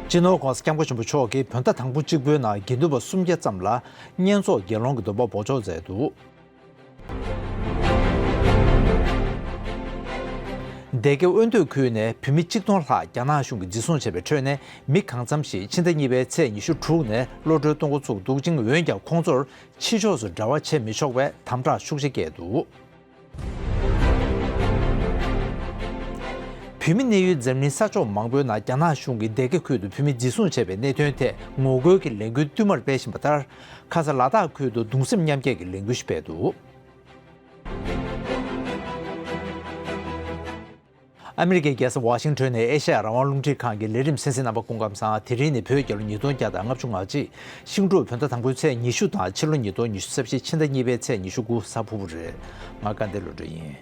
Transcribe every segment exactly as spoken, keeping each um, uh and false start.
སྤྱི་ནོར་༧གོང་ས་༧སྐྱབས་མགོན་ཆེན་པོ་མཆོག་གིས་བོད་ཟླ་དང་པོ་གཅིག་པོའི་ནང་དགེ་འདུན་པ་སུམ་བརྒྱ་ཙམ་ལ་བསྙེན་རྫོགས་དགེ་སློང་གི་སྡོམ་པ་འབོགས་ཆོག་མཛད་འདུག་སྡེ་དགེ་དབོན་སྟོད་ཁུལ་ནས་བོད་མི་གཅིག་སྟོང་ལྷག་རྒྱ་ནག་གཞུང་གིས་འཛིན་བཟུང་བྱས་པའི་ཁྲོད་ནས་མི་གང་འཚམ་ཞིག་ཕྱི་ཟླ་གཉིས་པའི་ཚེས་ཉི་ཤུ་དྲུག་ནས་གློད་གྲོལ་གཏོང་འགོ་ཚུགས་འདུག་ཅིང་། འོན་ཀྱང་ཁོང་ཚོར་ཕྱི་ཕྱོགས་སུ་འབྲེལ་བ་བྱེད་མི་ཆོག་པའི་དམ་དྲག་ཤུགས་ཆེ་བསྐྱལ་འདུག་བོད་མི་གནས་ཡུལ་འཛམ་གླིང་ས་ཕྱོགས་མང་པོའི་ནང་རྒྱ་ནག་གཞུང་གིས་སྡེ་དགེ་ཁུལ་དུ་བོད་མི་འཛིན་བཟུང་བྱས་པའི་གནད་དོན་ཐད་ངོ་རྒོལ་གྱི་ལས་འགུལ་བསྟུད་མར་སྤེལ་བཞིན་པ་ལྟར། ཁ་ས་ལ་དྭགས་ཁུལ་དུ་གདུང་སེམས་མཉམ་སྐྱེད་ཀྱི་ལས་འགུལ་ཞིག་སྤེལ་འདུག་ཨ་མི་རི་ཀའི་རྒྱལ་ས་ཝ་ཤིང་ཊོན་ནས་ཨེ་ཤ་ཡ་རང་དབང་རླུང་འཕྲིན་ཁང་གི་ལས་རིམ་གསན་གཟིགས་རྣམ་པ་སྐུ་ཁམས་བཟང་། དེ་རིང་ནི་བོད་རྒྱལ་ལོ་ཉིས་སྟོང་བརྒྱ་དང་ལྔ་བཅུ་ང་གཅིག་ཤིང་འབྲུག་བོད་ཟླ་དང་པོའི་ཚེས་ཉི་ཤུ་དང་ཕྱི་ལོ་ཉིས་སྟོང་ཉི་ཤུ་རྩ་བཞི་ཕྱི་ཟླ་གཉིས་པའི་ཚེས་ཉི་ཤུ་དགུ་གཟའ་ཕུར་བུ་རེད། ང་དགའ་ལྡན་ལོ་སྒྲོན་ཡིན།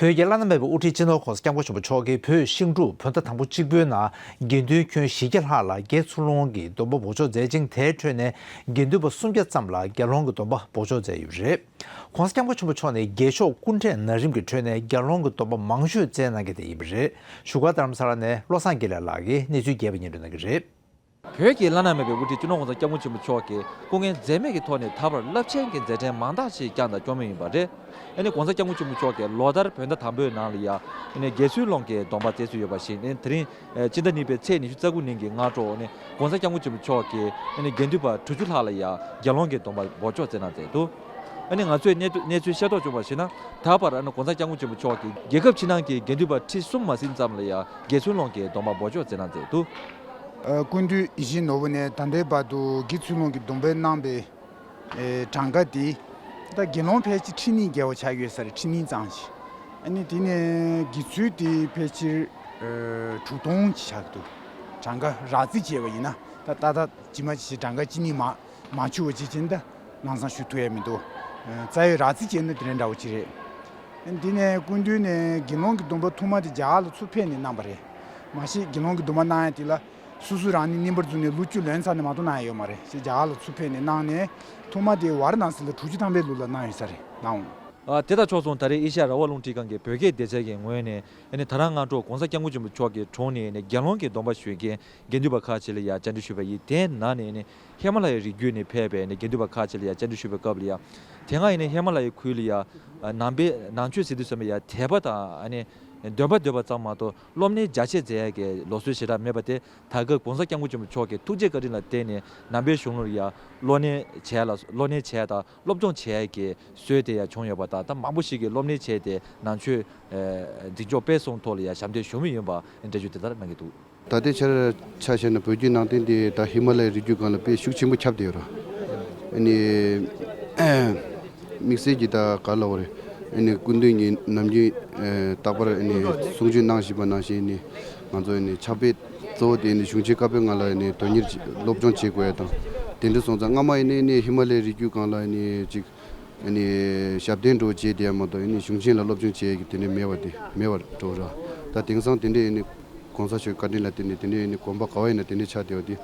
བོད་ཀྱི་བླ་ན་མེད་པའི་དབུ་ཁྲིད་སྤྱི་ནོར་༧གོང་ས་༧སྐྱབས་མགོན་ཆེན་པོ་མཆོག་གིས་བོད་ཤིང་འབྲུག་བོད་ཟླ་དང་པོ་གཅིག་པོའི་ནང་དགེ་འདུན་ཁྱོན་བཞི་བརྒྱ་ལྷག་ལ་དགེ་ཚུལ་སློང་གི་སྡོམ་པ་འབོགས་ཆོག་མཛད་ཅིང་། དེའི་ཁྲོད་ནས་དགེ་འདུན་པ་སུམ་བརྒྱ་ཙམ་ལ་དགེ་སློང་གི་སྡོམ་པ་འབོགས་ཆོག་མཛད་ཡོད་པ་རེད། ྋགོང་ས་ྋསྐྱབས་མགོན་ཆེན་པོ་མཆོག་ནས་དགེ་ཕྱོགས་སྐུ་འཕྲེང་ན་རིམ་གྱི་ཁྲོད་ནས་དགེ་སློང་གི་སྡོམ་པ་མང་ཤོས་བསྩལ་གནང་མཁན་དེ་ཡིན་པ་རེད། བཞུགས་སྒར་རྡ་རམ་ས་ལ་ནས་བློ་བཟང་དགེ་ལེགས་ལགས་ཀྱིས་གནས་ཚུལ་རྒྱས་པ་སྙན་སྒྲོན་གནང་གི་རེད། བོད་ཀྱི་བླ་ན་མེད་པའི་དབུ་ཁྲིད་སྤྱི་ནོར་༧གོང་ས་༧སྐྱབས་མགོན་ཆེན་པོ་མཆོག་གིས་སྐུ་ངལ་འཛེམས་མེད་ཀྱི་ཐོག་ནས་ད་བར་རླབས་ཆེན་གྱི་མཛད་འཕྲིན་མང་དག་ཅིག་བསྐྱངས་དང་སྐྱོང་མུས་ཡིན་པ་རེད། ཨ་ནི་༧གོང་ས་༧སྐྱབས་མགོན་ཆེན་པོ་མཆོག་གིས་ལོ་ལྟར་བོད་ཟླ་དང་པོའི་ནང་ལ་ཡ་ཨ་ནི་དགེ་ཚུལ་སློང་གི་སྡོམ་པ་བསྩལ་སྲོལ་ཡོད་པ་བཞིན། ཨ་ནི་དེ་རིང་ཨ་སྤྱི་ཟླ་གཉིས་པའི་ཚེས་ཉི་ཤུ་རྩ་དགུ་ཉིན་གྱི་སྔ་དྲོ་ཨ་ནི་༧གོང་ས་༧སྐྱབས་མགོན་ཆེན་པོ་མཆོག་གིས་ཨ་ནི་དགེ་འདུན་པ་དྲུག་ཅུ་ལྷག་ལ་ཡ་དགེ་སློང་གི་སྡོམ་པ་འབོགས་ཆོག་བསྩལ་གནང་མཛད་འདུག་ཨ་ནི་ང་ཚོས་གནས་ཚུལ་ཤེས་རྟོགས་བྱུང་བར་གཞིགས་ན། ད་བར་ཨ་ནི་༧གོང་ས་༧སྐྱབས་མགོན་ཆེན་པོ་མཆོག་གིས་རྒྱལ་ཁབ་ཕྱི་ནང་གི་དགེ་འདུན་པ་ཁྲི་གསུམ་མ་ཟིན་ཙམ་ལ་ཡང་དགེ་ཚུལ་སློང་གི་སྡོམ་པ་འབོགས་ཆོག་བསྩལ་གནང་མཛད་འདུག་ཨ། སྐུ་མདུན་ཡིད་བཞིན་ནོར་བུ་ནས་ད་ལྟའི་བར་དུ་དགེ་ཚུལ་སློང་གི་སྡོམ་པ་གནང་པའི་ཨེ་གྲངས་ཀ་དེ་ད་དགེ་སློང་ཕལ་ཆེར་ཁྲི་གཉིས་བརྒལ་བ་ཆགས་ཡོད་ས་རེད། ཁྲི་གཉིས་ཙམ་ཞིག་ཨ་ནི་དེ་ནས་དགེ་ཚུལ་དེ་ཕལ་ཆེར་ཨེ་དྲུག་སྟོང་ཅིག་ཆགས་འདུག་གྲངས་ཀ་རགས་རྩིས་བྱས་པ་ཡིན་ན། ད་ཏག་ཏག་ཇི་མ་ཇི་བཞིན་གྲངས་ཀ་གཅིག་གཉིས་མ་མ་འཆུག་པ་ཅིག་བྱས་ན་ད་ལམ་སང་ཞུ་ཐུབ་ཡ་མི་འདུག་ཨ། རྩ་བའི་རགས་རྩིས་བྱས་ན་དེ་འདྲ་འདྲ་བོ་ཅིག་རེད། འདི་ནས་སྐུ་མདུན་ནས་དགེ་སློང་གི་སྡོམ་པ་ཐོག་མ་དེ་རྒྱ་གར་ལ་ཚུར་ཕེབས་ནས་གནང་བ་རེད། མ་གཞི་དགེ་སློང་གི་སྡོམ་པ་གནང་ཡ་དེ་ལ་སོ་སོ་རང་ཉིད་རྙིང་པར་བཟུང་ནས་ལོ་བཅུ་ལོན་ཚར་ནས་མ་གཏོགས་གནང་ཡ་ཡོད་མ་རེད། ཞེས་རྒྱ་གར་ལ་ཚུར་ཕེབས་ནས་གནང་ནས་ཐོག་མ་དེ་ཝཱ་ར་ཎ་སི་ལ་དྲུག་ཅུ་ཐམ་པའི་ལོ་ལ་གནང་ཡོད་ས་རེད། གནང་འོང་། ཨ། དེ་དང་ཕྱོགས་མཚུངས་ད་རེས་ཨེ་ཤ་ཡ་རང་དབང་རླུང་འཕྲིན་ཁང་གི་བོད་སྐད་སྡེ་ཚན་གྱི་ངོས་ནས་ཨ་ནི་ད་རང་སྔ་དྲོ་༧གོང་ས་༧སྐྱབས་མགོན་ཆེན་པོ་མཆོག་གི་དྲུང་ནས་ཨ་ནི་དགེ་སློང་གི་སྡོམ་པ་ཞུ་མཁན་དགེ་འདུན་པ་ཁག་ཅིག་ལ་ཡང་བཅར་འདྲི་ཞུས་པ་ཡིན། དེའི་ནང་ནས་ཨ་ནི་ཧི་མ་ལ་ཡའི་རི་རྒྱུད་ནས་ཕེབས་པའི་ཨ་ནི་དགེ་འདུན་པ་ཁག་ཅིག་ལ་ཡང་བཅར་འདྲི་ཞུས་པའི་སྐབས་ལ་ཡང་། དེ་སྔ་ཨ་ནི་ཧི་མ་ལ་ཡའི་ཁུལ་ལ་ཡང་ནང་པའི་ནང་ཆོས་ཟེར་དུས་ཙམ་པ་ཡང་དད་པ་དང་ཨ་ནི་འདོན་པ་འདོན་པ་ཙམ་མ་གཏོགས་སློབ་གཉེར་རྒྱ་ཆེ་མཛད་ཡ་གི་ལུགས་སྲོལ་ཞེ་དྲག་མེད་པ་དེ། ད་སྐབས་༧གོང་ས་༧སྐྱབས་མགོན་ཆེན་པོ་མཆོག་གི་ཐུགས་རྗེ་བཀའ་དྲིན་ལ་བརྟེན་ནས་ནང་པའི་གཞུང་ལུགས་ལ་ཡང་སློབ་གཉེར་བྱས་ལ་སློབ་གཉེར་བྱས་དང་སློབ་སྦྱོང་བྱས་ཀྱི་སྲོལ་དེ་ཡང་བྱུང་ཡོད་པ་དང་། ད་མང་པོ་ཞིག་གིས་སློབ་གཉེར་བྱས་ཏེ་ནང་ཆོས་ཨ་འཛིན་སྐྱོང་སྤེལ་གསུམ་ཐོག་ལ་ཡང་ཞབས་འདེགས་ཞུ་མུས་ཡིན་པ་འགྲེལ་བརྗོད་དེ་ལྟར་གནང་གི་འདུག་ད་ལྟའི་ཆར་ཆ་བཞག་ན་བོད་བརྒྱུད་ནང་བསྟན་དེ་ད་ཧི་མ་ལ་ཡའི་རི་རྒྱུད་སྒང་ལ་དཔེ་ཤུགས་ཆེན་པོ་ཁྱབ་བསྡད་ཡོད་རེད། ཨ་ནི་དམིགས་བསལ་གྱི་ད་ག་ལབ་དགོས་རེད། ཨ་ནི་སྐུ་མདུན་གྱིས་ནམ་རྒྱུན་ཨ་རྟག་པར་ཨ་ནི་གསུང་ཆོས་གནང་བཞིན་པ་ནང་བཞིན་ནི་ང་ཚོ་ཨ་ནི་ཕྱག་དཔེ་གཙོ་བོ་དེ་ནི་གཞུང་ཆེན་བཀའ་པོད་ལྔ་ལ་ནི་དོན་གཉེར་བྱེད་སློབ་སྦྱོང་བྱེད་དགོས་ཡ་དང་། དེ་འདྲ་སོང་ཙང་སྔ་མ་ཡིན་ནའི་ནི་ཧི་མ་ལ་ཡའི་རི་རྒྱུད་སྒང་ལ་ནི་ཅིག་ཨ་ནི་ཞབས་བརྟན་འགྲོ་བྱེད་དེ་ཡ་མ་གཏོགས་ཨ་ནི་གཞུང་ཆེན་ལ་སློབ་སྦྱོང་བྱེད་ཡ་གི་དེ་འདྲ་མེད་པ་དེ་མེད་པ་འགྲོ་ར། ད་དེང་སང་དེ་འདྲ་ཡིན་ནི་གོང་ས་མཆོག་བཀའ་དྲིན་ལ་བརྟེན་ནས་དེ་འདྲ་ཡིན་ནི་དགོན་པ་ག་བ་ཡིན་ན་དེ་འདྲ་ཆགས་བསྡད་པ་དེ་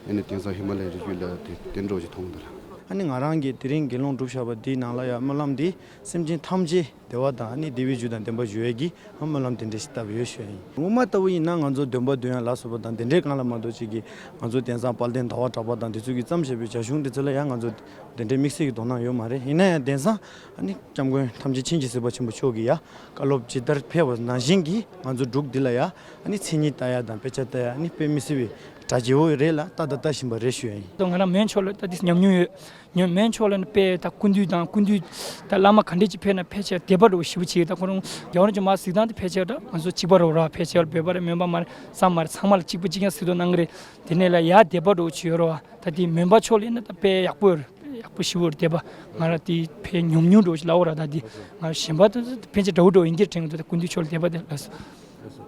ཨ་ནི་དེང་སང་ཧི་མ་ལ་ཡའི་རི་རྒྱུད་ལ་དེ་དེ་འགྲོ་ཞིག་མཐོང་གི་འདུག་ར། ཨ་ནི་ང་རང་གིས་དེ་རིང་དགེ་སློང་སྒྲུབ་བཞག་པ་འདིའི་ནང་ལ་ཡང་སྨོན་ལམ་འདི་སེམས་ཅན་ཐམས་ཅད་བདེ་བ་དང་ཨ་ནི་བདེ་བའི་རྒྱུ་དང་ལྡན་པ་ཞུ་ཡས་ཀྱི་སྨོན་ལམ་དེ་འདྲ་ཞིག་བཏབ་ཡོད་ཞུ་ཡ་ཡིན། སྔོན་མ་ལྟ་བུ་ཡིན་ན་ང་ཚོ་འདོན་པ་འདོན་ཡ་ལ་སོགས་པ་དང་དེ་འདྲའི་སྒང་ལ་མ་གཏོགས་ཅིག་གིས་ང་ཚོ་དེང་སང་དཔལ་ལྡན་ཟླ་བ་གྲགས་པ་དང་དེ་ཚོ་གིས་བརྩམས་བཞག་པའི་བྱ་གཞུང་དེ་ཚོ་ལ་ཡང་ང་ཚོ་དེ་འདྲའི་དམིགས་བསལ་གྱི་དོ་སྣང་ཡོད་མ་རེད། ཡིན་ན་ཡང་དེང་སང་ཨ་ནི་སྐྱབས་མགོན་ཐམས་ཅད་མཁྱེན་ཅིང་གཟིགས་པ་ཆེན་པོ་མཆོག་གིས་ཡ་བཀའ་སློབ་ཇི་ལྟར་ཕེབས་པ་ནང་བཞིན་གྱིས་ང་ཚོ་འབྲུག་འདི་ལ་ཡ་ཨ་ནི་མཚན་ཉིད་ལྟ་ཡ་དང་དཔེ་ཆ་ལྟ་ཡ་ཨ་ནི་དཔེ་མི་སྲིད་པའི་གྲ་རྒྱས་པོ་རེད་ལ། ལྟ་དང་ལྟ་བཞིན་པ་རེད་ཞུ་ཡ་ཡིན། ང་རང་མོན་ཕྱོགས་ལ་ལྟ་དུས་ཉམས་མྱོང་ཡོད། ཉོན་མོན་ཕྱོགས་ལ་ནི་དཔེ་ད་སྐུ་མདུན་དང་སྐུ་མདུན་ད་བླ་མ་ག་འདྲས་ཅིག་ཕེབས་ན་ཕལ་ཆེར་དད་པ་འདྲ་བོ་ཞེ་པོ་བྱེད། ད་ཁོ་རང་རྒྱལ་བ་རིན་པོ་ཆེ་མར་གཟིགས་སྟངས་དེ་ཕལ་ཆེར་ད་ང་ཚོ་གཅིག་པ་རེད་ར། ཕལ་ཆེར་བོད་པ་རེད་མོན་པ་མ་རེད་བསམ་མ་རེད། ཚང་མ་ལ་གཅིག་པ་གཅིག་རྐྱང་གཟིགས་རྟོག་གནང་གི་རེད། དེ་ནས་ལ་ཡ་དད་པ་འདྲ་བོ་ཅིག་ཡོད་རེད་བ། ད་དེ་མོན་པ་ཕྱོགས་ལ་ཡིན་ན་ད་དཔེ་ཡག་པོ་ཡོད་རེད། ཡག་པོ་ཞེ་པོ་རེད་དད་པ། ང་རང་དེ་དཔེ་ཉམས་མྱོང་འདྲ་བོ་ཞིག་ལབ་དགོས་ར། ད་དེ་ང་གཞན་པ་ད་ཕལ་ཆེར་འདྲ་བོ་འདྲ་བོ་ཡིན་གྱི་དྲན་གྱི་འདུག་ད་སྐུ་མདུན་ཕྱོགས་ལ་དད་པ་དེ་ལགས་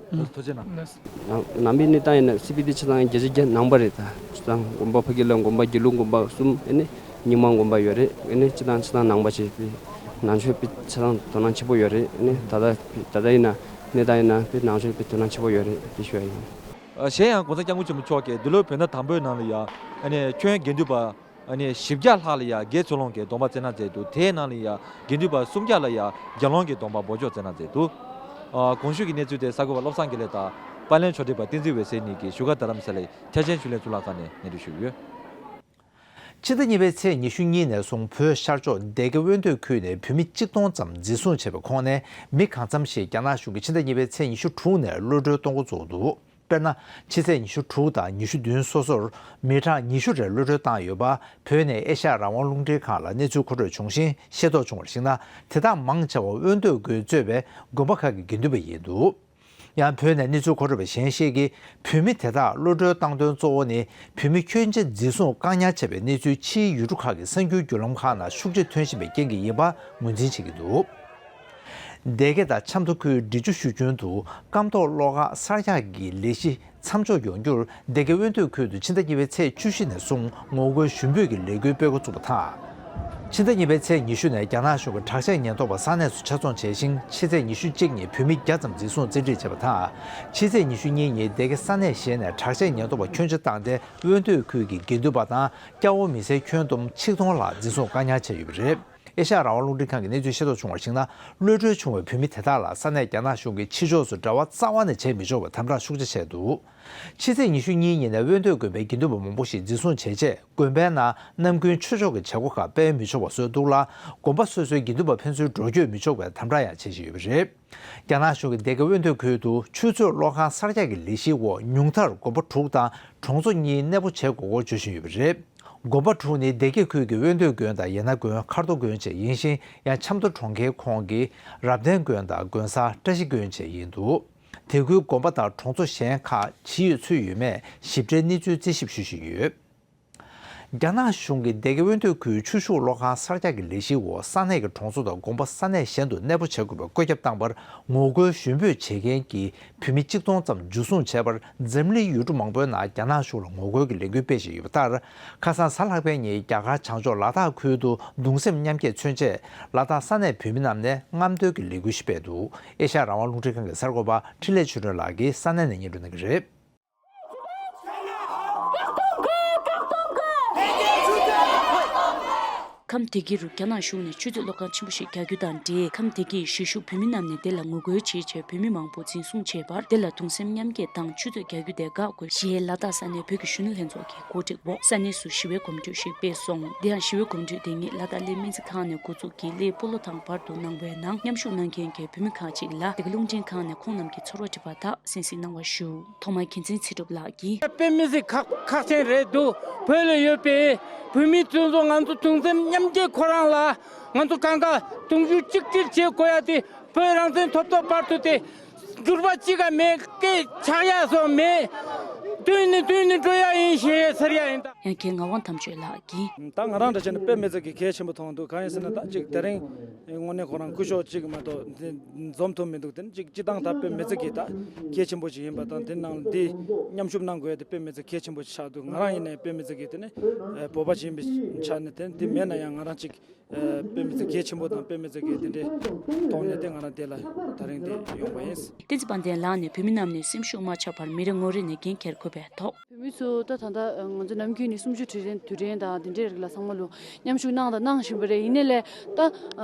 སོ། ཐུགས་རྗེ་གནང་། ནང་ནང་པའི་གནས་སྟངས་ཡིན་ན་སི་པི་ཏི་ཆ་ཚང་བརྒྱ་ཆ་བརྒྱ་ནང་པ་རེད། ད་ཆ་ཚང་དགོན་པ་ཕ་གི་ལ་དགོན་པ་དགེ་ལུགས་དགོན་པ་གསུམ་ཨེ་ནི་རྙིང་མ་དགོན་པ་ཡོད་རེད། ཨེ་ནི་སྤྱི་བཏང་ཆ་ཚང་ནང་པ་བྱས་པའི་ནང་ཆོས་པའི་ཆ་ཚང་དོ་སྣང་ཆེན་པོ་ཡོད་རེད། ཨེ་ནི་ད་ལྟ་ད་ལྟ་ཡིན་ན་ གནས་སྟངས་ཡིན་ན་དཔེ་ནང་ཆོས་དཔེ་དོ་སྣང་ཆེན་པོ་ཡོད་རེད་དེ་ཞུ་ཡ་ཡིན། གཞན་ཡང་༸གོང་ས་༸སྐྱབས་མགོན་ཆེན་པོ་མཆོག་གིས་འདི་ལོའི་བོད་ཟླ་དང་པོའི་ནང་ལ་ཡང་ཁྱོན་དགེ་འདུན་པ་བཞི་བརྒྱ་ལྷག་ལ་ཡང་དགེ་ཚུལ་སློང་གི་སྡོམ་པ་སྩལ་གནང་མཛད་འདུག་དེའི་ནང་ལ་ཡང་དགེ་འདུན་པ་སུམ་བརྒྱ་ལ་ཡང་དགེ་སློང་གི་སྡོམ་པ་འབོགས་ཆོག་སྩལ་གནང་མཛད་འདུག་གོང་ཞུས་ཀྱི་གནས་ཚུལ་དེ་གསར་འགོད་པ་བློ་བཟང་དགེ་ལེགས་དང་པར་ལེན་ཕྱོགས་སྒྲིག་པ་བསྟན་འཛིན་འོད་ཟེར་གཉིས་ཀྱིས་བཞུགས་སྒར་རྡ་རམ་ས་ལའི་ཐེག་ཆེན་ཆོས་གླིང་གཙུག་ལག་ཁང་ནས་སྙན་སྒྲོན་ཞུས་ཡོད། ཕྱི་ཟླ་གཉིས་པའི་ཚེས་ཉི་ཤུ་གཉིས་ནས་བཟུང་བོད་ཤར་ཕྱོགས་སྡེ་དགེ་དབོན་སྟོད་ཁུལ་ནས་བོད་མི་གཅིག་སྟོང་ཙམ་འཛིན་བཟུང་བྱས་པའི་ཁོངས་ནས་མི་གང་འཚམ་ཞིག་རྒྱ་ནག་གཞུང་གིས་ཕྱི་ཟླ་གཉིས་པའི་ཚེས་ཉི་ཤུ་དྲུག་ནས་གློད་གྲོལ་གཏོང་འགོ་བཙུགས་འདུག་དཔེར་ན། ཕྱི་ཚེས་ཉི་ཤུ་དྲུག་དང་ཉི་ཤུ་བདུན་སོ་སོར་མི་གྲངས་ཉི་ཤུ་རེ་གློད་གྲོལ་བཏང་ཡོད་པ་བོད་ནས་ཨེ་ཤ་ཡ་རང་དབང་རླུང་འཕྲིན་ཁང་ལ་གནས་ཚུལ་མཁོ་སྤྲོད་བྱུང་ཞིང་ཤེས་རྟོགས་བྱུང་བར་གཞིགས་ན། དེ་དག་མང་ཆེ་བ་དབོན་སྟོད་དགོན་གཙོས་པའི་དགོན་པ་ཁག་གི་དགེ་འདུན་པ་ཡིན་འདུག་ཡང་བོད་ནས་གནས་ཚུལ་མཁོ་སྤྲོད་པ་གཞན་ཞིག་གིས་བོད་མི་དེ་དག་གློད་གྲོལ་བཏང་དོན་གཙོ་བོ་ནི་བོད་མི་ཁྱོན་ཆེ་འཛིན་བཟུང་བཀག་ཉར་བྱས་པའི་གནས་ཚུལ་ཕྱིའི་ཡུལ་གྲུ་ཁག་གི་གསར་འགྱུར་བརྒྱུད་ལམ་ཁག་ནང་ཤུགས་ཆེ་ཐོན་བཞིན་པའི་རྐྱེན་གྱིས་ཡིན་པ་ངོས་འཛིན་བྱེད་ཀྱི་འདུག་སྡེ་དགེ་དང་ཆབ་མདོ་ཁུལ་འབྲི་ཆུ་ཤུལ་རྒྱུན་དུ་སྐམ་ཐོག་གློག་ཁང་གསར་རྒྱག་གི་ལས་གཞི་མཚམས་འཇོག་ཡོང་རྒྱུར་སྡེ་དགེ་དབོན་སྟོད་ཁུལ་དུ་ཕྱི་ཟླ་གཉིས་པའི་ཚེས་བཅུ་བཞི་ནས་བཟུང་ངོ་རྒོལ་ཞུ་འབོད་ཀྱི་ལས་འགུལ་སྤེལ་འགོ་བཙུགས་པ་དང་། ཕྱི་ཟླ་གཉིས་པའི་ཚེས་ཉི་ཤུ་ནས་རྒྱ་ནག་གཞུང་གི་དྲག་ཆས་ཉེན་རྟོག་པ་ས་གནས་སུ་ཆ་ཚང་བྱས་ཤིང་། ཕྱི་ཚེས་ཉི་ཤུ་གཅིག་ཉིན་བོད་མི་བརྒྱ་ཙམ་འཛིན་བཟུང་བཙན་ཁྲིད་བྱས་པ་དང་། ཕྱི་ཚེས་ཉི་ཤུ་གཉིས་ཉིན་སྡེ་དགེ་ས་གནས་གཞན་ནས་དྲག་ཆས་ཉེན་རྟོག་པ་ཁྱོན་ཆེ་བཏང་སྟེ་དབོན་སྟོད་ཁུལ་གྱི་དགེ་འདུན་པ་དང་སྐྱ་བོ་མི་སེར་ཁྱོན་བསྡོམས་ཆིག་སྟོང་ལྷག་འཛིན་བཟུང་བཀག་ཉར་བྱས་ཡོད་པ་རེད། ཨེ་ཤ་ཡ་རང་དབང་རླུང་འཕྲིན་ཁང་གིས་གནས་ཚུལ་ཤེས་རྟོགས་བྱུང་བར་གཞིགས་ན། གློད་གྲོལ་བྱུང་བའི་བོད་མི་དེ་དག་ལ་ས་གནས་རྒྱ་ནག་གཞུང་གིས་ཕྱི་ཕྱོགས་སུ་འབྲེལ་བ་རྩ་བ་ནས་བྱེད་མི་ཆོག་པའི་དམ་དྲག་ཤུགས་ཆེ་བྱས་འདུག་ཕྱི་ཚེས་ཉི་ཤུ་གཉིས་ཉིན་ནས་དབོན་སྟོད་དགོན་པའི་དགེ་འདུན་པ་མང་པོ་ཞིག་འཛིན་བཟུང་བྱས་རྗེས། དགོན་པའི་ནང་ནམ་རྒྱུན་ཆོས་ཕྱོགས་ཀྱི་བྱེད་སྒོ་ཁག་སྤེལ་མི་ཆོག་པ་བཟོས་འདུག་ལ། དགོན་པ་སོ་སོའི་དགེ་འདུན་པ་ཕན་ཚུན་འགྲོ་སྐྱོད་མི་ཆོག་པའི་དམ་དྲག་ཡང་བྱེད་བཞིན་ཡོད་པ་རེད། རྒྱ་ནག་གཞུང་གིས་སྡེ་དགེ་དབོན་སྟོད་ཁུལ་དུ་ཆུ་མཛོད་གློག་ཁང་གསར་རྒྱག་གི་ལས་གཞིའི་འོག་ཉུང་མཐར་དགོན་པ་དྲུག་དང་གྲོང་ཚོ་གཉིས་གནས་སྤོ་བྱེད་དགོས་སྐོར་བརྗོད་བཞིན་ཡོད་པ་རེད། དགོན་པ་དྲུག་ནི་སྡེ་དགེ་ཁུལ་གྱི་དབོན་སྟོད་དགོན་དང་ཡེ་ན་དགོན། མཁར་རྡོ་དགོན་བཅས་ཡིན་ཞིང་། ཡང་ཆབ་མདོ་གྲོང་ཁྱེར་ཁོངས་ཀྱི་རབ་བརྟན་དགོན་དང་དགོན་གསར་བཀྲ་ཤིས་དགོན་བཅས་ཡིན་འདུག་དེ་ཁུལ་དགོན་པ་དང་གྲོང་ཚོ་གཞན་ཁག་ཇི་ཡོད་ཚུལ་ཡོད་མེད་ཞིབ་ཕྲའི་གནས་ཚུལ་རྩད་ཞིབ་ཞུ་བཞིན་ཡོད། རྒྱ་ནག་གཞུང་གིས་སྡེ་དགེ་དབོན་སྟོད་ཁུལ་ཆུ་ཤུགས་གློག་ཁང་གསར་རྒྱག་གི་ལས་གཞིའི་འོག་ས་གནས་ཀྱི་གྲོང་ཚོ་དང་དགོན་པ་ས་གནས་གཞན་དུ་གནས་སྤོ་བྱེད་དགོས་པའི་བཀོད་ཁྱབ་བཏང་པར་ངོ་རྒོལ་ཞུ་འབོད་བྱེད་མཁན་གྱི་བོད་མི་གཅིག་སྟོང་ཙམ་འཇུ་བཟུང་བྱས་པར། འཛམ་གླིང་ཡུལ་གྲུ་མང་པོའི་ནང་རྒྱ་ནག་གཞུང་ལ་ངོ་རྒོལ་གྱི་ལས་འགུལ་སྤེལ་བཞིན་ཡོད་པ་ལྟར། ཁ་སང་གཟའ་ལྷག་པའི་ཉིན་རྒྱ་གར་བྱང་ཕྱོགས་ལ་དྭགས་ཁུལ་དུ་གདུང་སེམས་མཉམ་སྐྱེད་མཚོན་ཆེད་ལ་དྭགས་ས་གནས་བོད་མི་རྣམས་ནས་རྔམ་སྟོན་གྱི་ལས་འགུལ་ཞིག་སྤེལ་འདུག་ཨེ་ཤ་ཡ་རང་དབང་རླུང་འཕྲིན་ཁང་གི་གསར་འགོད་པ་འཕྲིན་ལས་ཆོས་སྒྲོན་ལགས་ཀྱིས་ས་གནས་ནས་སྙན་སྒྲོན་གནང་གི་རེད། ཁམས་བདེ་སྐྱིད་རུ་རྒྱ་ནག་གཞུང་ནས་ཆུ་མཛོད་གློག་ཁང་ཆེན་པོ་ཞིག་རྒྱག་རྒྱུ་དང་འབྲེལ། ཁམས་བདེ་སྐྱིད་གཞིས་བཞུགས་བོད་མི་རྣམས་ནས་དེ་ལ་ངོ་རྒོལ་བྱེད་ཆེད་བོད་མི་མང་པོ་འཛིན་བཟུང་བྱས་པར། དེ་ལ་གདུང་སེམས་མཉམ་སྐྱེད་དང་ཆུ་མཛོད་རྒྱག་རྒྱུ་དེ་འགག་དགོས་ཞེས་ལ་དྭགས་ས་གནས་བོད་ཀྱི་གཞོན་ནུ་ལྷན་ཚོགས་ཀྱིས་གོ་སྒྲིག་འོག་ས་གནས་སུ་ཞི་བའི་གོམ་བགྲོད་ཞིག་སྤེལ་སོང་། དེ་ཡང་ཞི་བའི་གོམ་བགྲོད་དེ་ཉིད་ལ་དྭགས་གླེ་སྨན་རྩིས་ཁང་ནས་འགོ་འཛུགས་ཀྱིས་གླེ་སྤོ་ལོ་ཐང་བར་དུ་གནང་བའི་ནང་མཉམ་ཞུགས་གནང་མཁན་གྱི་བོད་མི་ཁག་ཅིག་ལ་འདི་ག་རླུང་འཕྲིན་ཁང་ནས་ཁོང་རྣམས་ཀྱི་ཚོར་བ་དྲི་བ་དག་གསན་གཟིགས་གནང་བ་ཞུ། ཐོག་མར་མཁྱེན་བརྩེ་ཚེ་སྒྲུབ་ལགས་ཀྱིས། དཔེ་མི་སྲིད་ཁག་ཁག་ཅན་རེད་འདུག་བོད་ལ་ཡོད་པའི་བོད་མི་བཙན་བཟུང་ང་ཚོ་གདུང་སེམས་མཉམ་སྐྱེད་ཁོ་རང་ལ་ང་ཚོ་གང་ག་གདུང་རྒྱུད་གཅིག་སྒྲིལ་བྱེད་དགོས་ཡ་དེ་བོད་རང་བཙན་ཐོབ་ཐོབ་བར་དུ་དེ་འགྱུར་བ་གཅིག་ག་མེད་སྐད་ཆག་ཡ་སོགས་མེད། མདུན་ནས་མདུན་ནས་འགྲོ་ཡ་ཡིན་ཞེས་ཟེར་ཡ་ཡིན་ད། ཡང་ཁྱེད་ངག་དབང་དམ་ཆོས་ལགས་ཀྱིས། ད་ང་རང་འདྲ་བྱས་ན་དཔེ་མི་སྲིད་ཀྱི་གལ་ཆེན་པོ་མཐོང་འདུག་གང་ཡིན་ཟེར་ན་ད་ཅིག་དེ་རིང་དངོས་གནས་ཁོ་རང་སྐུ་ཞབས་གཅིག་མ་གཏོགས་འཛོམས་ཐུབ་མི་འདུག་དེ་ནི་ཅིག་སྤྱི་བཏང་ད་དཔེ་མི་སྲིད་ཀྱི་ད་གལ་ཆེན་པོ་ཞིག་ཡིན་པ་དང་དེ་ནང་འདི་མཉམ་ཞུགས་གནང་དགོས་ཡ་དེ་དཔེ་མི་སྲིད་གལ་ཆེན་པོ་ཞིག་ཆགས་འདུག་ང་རང་ཡིན་ནའི་དཔེ་མི་སྲིད་ཀྱི་དེ་ནི་བོད་པ་ཞིག་ཡིན་པའི་ཆ་ནས་དེ་འདི་མེད་ན་ཡང་ང་རང་ཅིག་དཔེ་མི་སྲིད་གལ་ཆེན་པོ་དང་དཔེ་མི་སྲིད་ཀྱི་དེ་འདྲའི་ཐོག་ནས་དེ་ང་རང་དེ་ལ་དེ་རིང་འདི་ཡོང་བ་ཡིན། བསྟན་འཛིན་དཔལ་ལྡན་ལགས་ནས་བོད་མི་རྣམས་ནས་སེམས་ཤུགས་མ་ཆག་པར་མི་རེ་ངོ་རེ་ནས་འགན་འཁྱེར་དགོས་པའི་ཐོག་བོད་མི་ཚོ་ད་ད་ལྟ་ང་ཚོ་ནམ་རྒྱུན་ནས་གསུམ་བཅུ་དུས་དྲན་དུས་དྲན་དང་དེ་འདྲའི་རིགས་ལ་ཚང་མ་ལོ་མཉམ་ཞུགས་གནང་དང་གནང་བཞིན་པ་རེད། ཡིན་ནའི་ལས་ད་